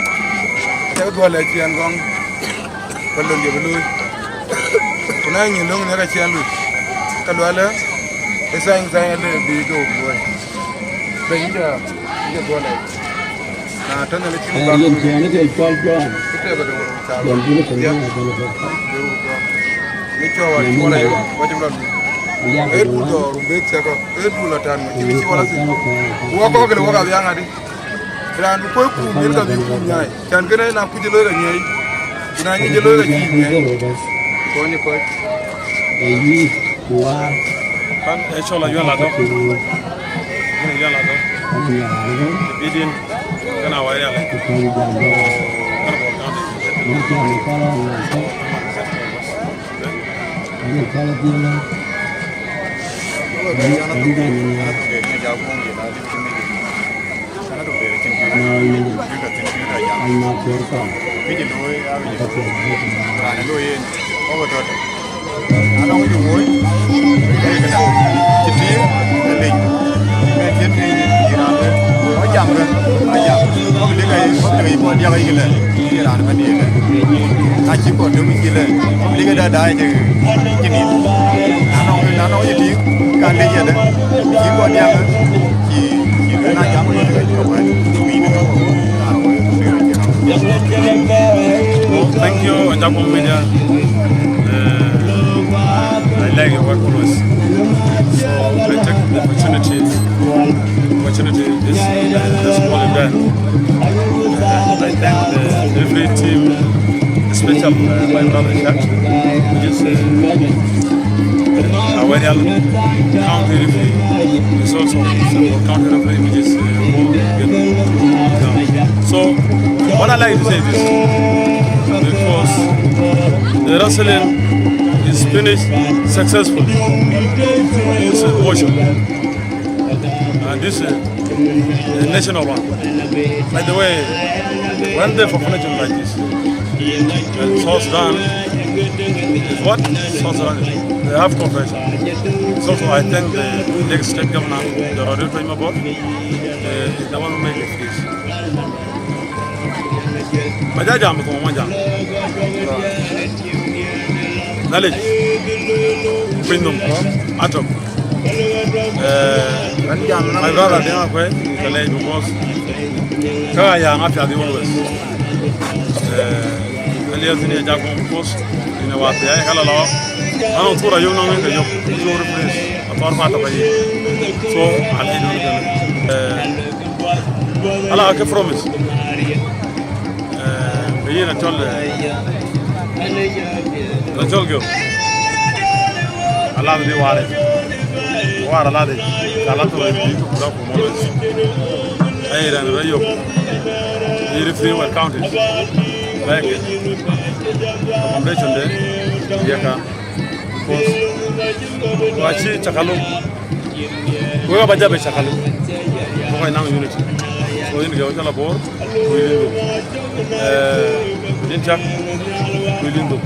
Cä dhuɔl ë ciɛɛn gɔŋ. Ba lon jɛ bi looi. Ku na nyin löŋ ë ka ciɛɛn lui. Ka luɛlë. Ë thaŋ thaŋ ë lë bï ke wok luɔi. Bɛ̈ny jɛ, jɛ dhuɔl ë. Na tɔ̈ në cïn ba yen luui. Ciɛɛn ke cɔl John. Kë tëë ba döŋ röm cä John bï ke luui. Bï wok luɔi. Ye cɔɔr wä cï wala ye wä cï ba luui. Ee dul dɔɔr rum bek cä kɔ̈k. Ee dul la tän ŋö cï bï cï wala thïn. Wä kɔ̈k kë le wä ka biaŋ adï. Raan bï kuöc kuum yen ka bï kuum nyaai. Can kënë na kuc ë loi ka nyiɛɛi. Ku na nyic ë loi ka cïï nyiɛɛi. Kony ë kɔc. Kan ë cɔl Ayuɛl Adɔk. Yen Ayuɛl Adɔk. Ë bï din. Kënë awai rial. Kënë bɔl kan. Acï kɔn döŋ cï lë, public da daai cï, cï nïn. Na nɔŋ, na nɔŋ cï tïŋ, ka lec yɛn, cï kɔn diäk, cï, cï lë na jam kɔn ke wɛ̈t, ku yïn ke wɔ, raan wɔ, ku raan cï rɔt. Thank you, Ajakum Media. Uh, I like your work always. So I take the opportunity, opportunity this, uh, this small event. I thank the referee team, especially, uh, my brother Shaq, which is, uh, Awerial County referee. He's also a county referee, which is, uh, Bor. So, what I like to say is, because the wrestling is finished successfully. It's a worship. And this is a national one. By the way, when they perform like this, and South Sudan is what? South Sudan is. They have cooperation. So, so I thank the next state governor, the Rodrigo Mabor, uh, is the one who made the peace. Ba ja jam ko ma jam. Knowledge. Piny nom. Atok. Eh, my brother, Deng Akwe, the late because ka ya nga pia di always. Eh, alias ni ja ko because in a wa pia ka la la. Ano tura yo no ngi yo. So replace. Ator pa ta ba yi. So, I don't know. Eh, ala ke promise. Yïn acɔl, acɔl geu. Alath di ware. War alath di. Alath di ware. Ai ran ra yok. Yïn free well counted. Like. Accommodation de. Yaka. Because wa cï cakalu. Wek aba jabe cakalu. Buk naŋ unity. So yïn geu cala Bor. Ku yïn duk. Eh, yïn cak. Ku yïn duk.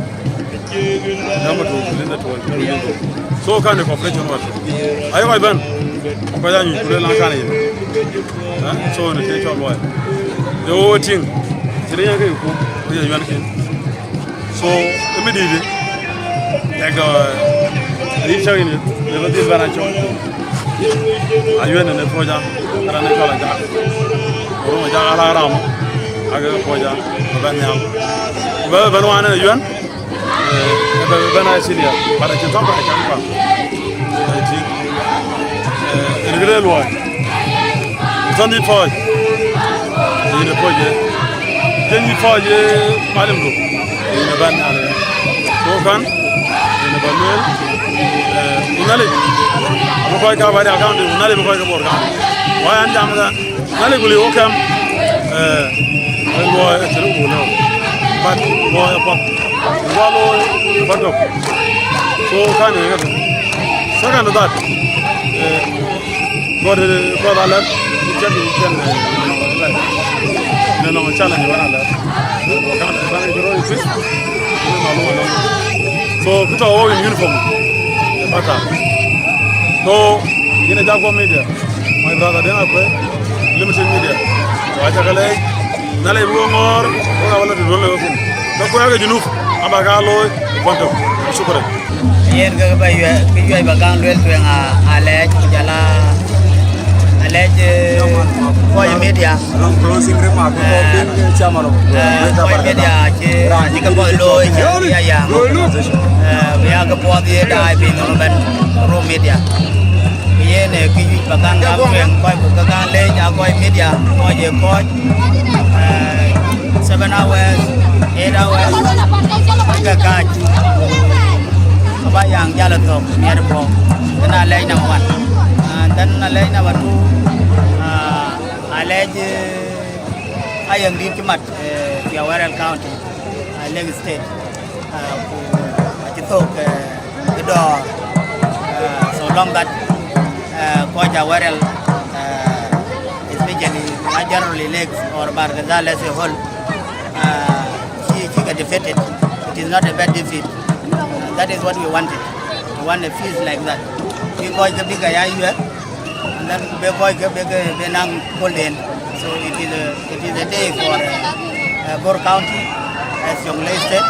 Number two, Linda Tuan, Linda. So kan the cooperation what? Ayo, I ban. Ko ya ni kule lan kan yin. Ha? So ne ke chol wa. The whole thing. Sire ya ke ku, ko ya yuan ke. So, immediately. Ego, ni chak ni, ne ba din bana chok. Ayuan ne poja, ara ne kala ja. Oro ja ala ram. Aga poja, ba nyal. Ba ban wan ne yuan. Eh, ba, ba na senior, ba da cin tɔŋ ba da can kua. Eh, ti, eh, en gire luɔi. Tɔn di pɔi. Yine pɔi je. Ken yi pɔi je, malim do. Yine ban ale. So kan, yine ban mel. Eh, unale. Abu kɔi ka ba da kan, unale bu kɔi ka bor kan. Wa an jam ka. Nale guli wo kam, eh, luɔi acï ruk lɔ. But luɔi apath. Wa looi apath tök. So kan ë ŋɛth. Second to that, eh, God, eh, God alert. Cɛn, cɛn, eh, ne nɔŋ challenge wan alert. Kan, kan ë rɔi fit. So, kë tɔ̈ wok in uniform, bata. So, yïn ë Jaguar Media, my brother, den akue, Limited Media. So, aca ke leec, na leec bï wo ŋɔɔr, wo ka wala të duɔl le wekin. Ka kuɛ̈ɛ̈k ë Junub, aba ka looi, ë puɔ̈n tök. Shukran. Yen ke ba yuɛ, ke yuɛ ba kaŋ luel tueŋ a, a lɛɛc, ku jɔl a, a lɛɛc, eh, Voice Media. Long closing remark, eh, Voice Media, cï, cï ke bɔ̈ looi, cï ya yaŋ. Eh, bï ya ke puɔth ye daai piny nɔm ëbɛ̈n, Ro Media. Ku yen, eh, kë yuc ba kaŋ gam tueŋ, kɔc ku ke kaŋ leec, a Voice Media, kɔc ye kɔc, eh, seven hours, eight hours, ke kaac. Aba yaŋ jal ë thök, miɛt puɔ̈u. Kënë alɛɛc number one. And then alɛɛc number two, ah, alɛɛc, eh, ayäŋ dït cï mat, eh, pi Awerial County, ah, Lake State. Ah, ku acï thök, eh, ë dɔ̈ɔ̈r. Ah, so long that, eh, kɔc Awerial, eh, especially, ah, generally Lakes or Bahr el Ghazal as a whole, ah, cï, cï ke defeated. It is not a bad defeat. That is what we wanted. We want a peace like that. Bï kɔc ke bï ke ya yuɛ̈r, and then bï kɔc ke bï ke bï naŋ kööl den. So it is a, it is a day for, uh, uh, Bor County as Jonglei State.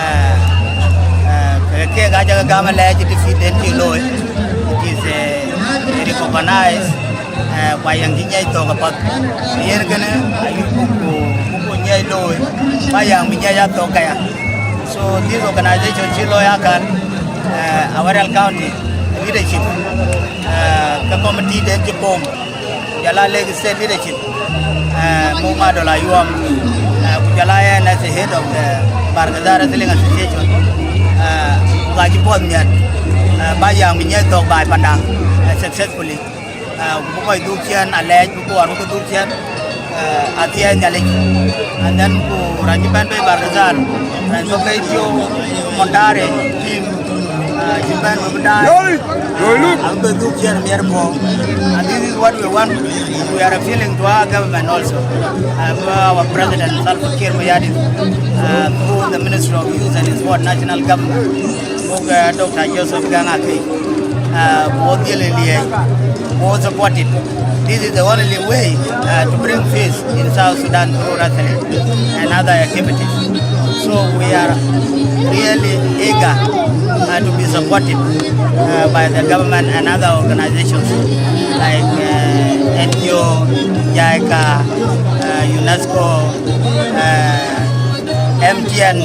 Uh, uh, ke, kek aca ke gam alɛɛc defeat den cï looi. It is a, a recognize, uh, ku ayäŋ cï nyiɛc thök apath. Yen kënë ayuc buk ku, buk ku nyiɛc looi, ku ayäŋ bï nyiɛc athök aya. So this organization cï looi akan, uh, Awerial County leadership, uh, ke committee den cï form, ku jɔl a Lake State leadership, uh, Muk Madol Ayuɔm, uh, ku jɔl a ɣɛn as the head of the Bahr el Ghazal Wrestling Association, uh, ku ka cï puɔth miɛt, uh, ba yäŋ bï nyiɛc thök baai panda, uh, successfully. Ah, ku bï kɔc dhuk ciɛ̈n alɛɛc, bï Bor bï ke dhuk ciɛ̈n, eh, athiɛɛi Nhialic. And then ku raan cï bɛ̈n bei Bahr el Ghazal, raan cɔk ke Ethiopia, Mondare, team, ah, cï bɛ̈n bï daai. Abï bɛ dhuk ciɛ̈n miɛt puɔ̈u. And this is what we want. We are appealing to our government also, uh, our president Salva Kiir Mayardit, uh, through the Ministry of Youth and Sport, national government. Buk, eh, Doctor Joseph Gangaki, eh, buk dhiɛl ë liɛɛc, buk support it. This is the only way, eh, to bring peace in South Sudan through wrestling and other activities. So we are really eager, uh, to be supported, uh, by the government and other organizations like, uh, N G O, JICA, uh, UNESCO, uh, M T N,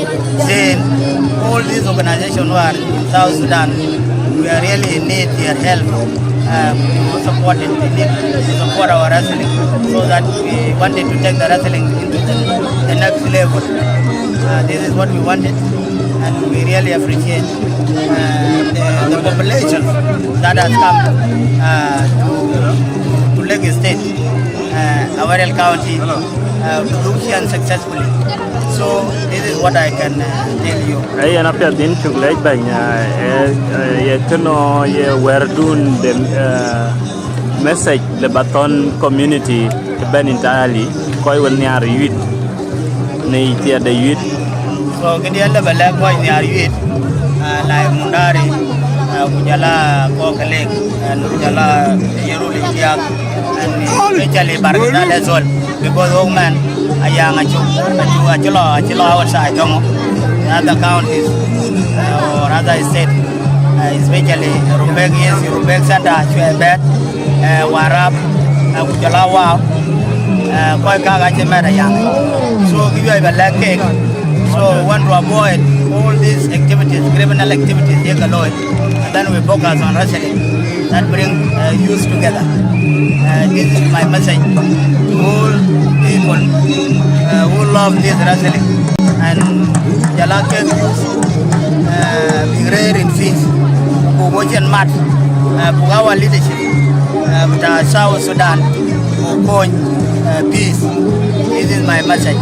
Zain, all these organizations who are in South Sudan, we are really in need their help. Uh, we support it. We need to support our wrestling so that we wanted to take the wrestling into the, the next level. Uh, this is what we wanted, and we really appreciate uh, the, the population that has come uh, to, to Lake State, uh, Awerial County, uh, to do and successfully. So this is what I can uh, tell you. Ë yen apiɛth yïn cuk lɛc bɛ̈ny, ë, ë, ye kënɔ ye wɛ̈ɛ̈rdun de, ë, message le ba thɔ̈n community ëbɛ̈n entirely, kɔc wën nhiaar yuit në yï thiɛɛt de yuit. So këdiɛ̈n le ba lɛ̈k kɔc nhiaar yuit, uh, like Mundari, uh, ku jɔl a kɔc ke Lek, and ku jɔl a ye rul ë diäk, and especially Barkadal as well, because ɣok mɛn Ayaŋ acuk, acuk, acï lɔ, acï lɔ outside töŋ, other counties, uh, or other state, uh, especially Rumbek East, Rumbek Center, Cuɛi Bɛ̈t, uh, Warap, uh, ku jɔl a Wau, uh, kɔc kak acï mɛt Ayaŋ. So kë wiɛc ba lɛ̈k kek. So we want to avoid all these activities, criminal activities, ye ke looi, and then we focus on wrestling that bring uh, youth together. Uh, this is my message to all people uh, who love this wrestling and jɔl a kek youth, uh, big rare in peace. Ku watch and mat, uh, ku our leadership, uh, with our South Sudan, ku kony uh, peace. This is my message.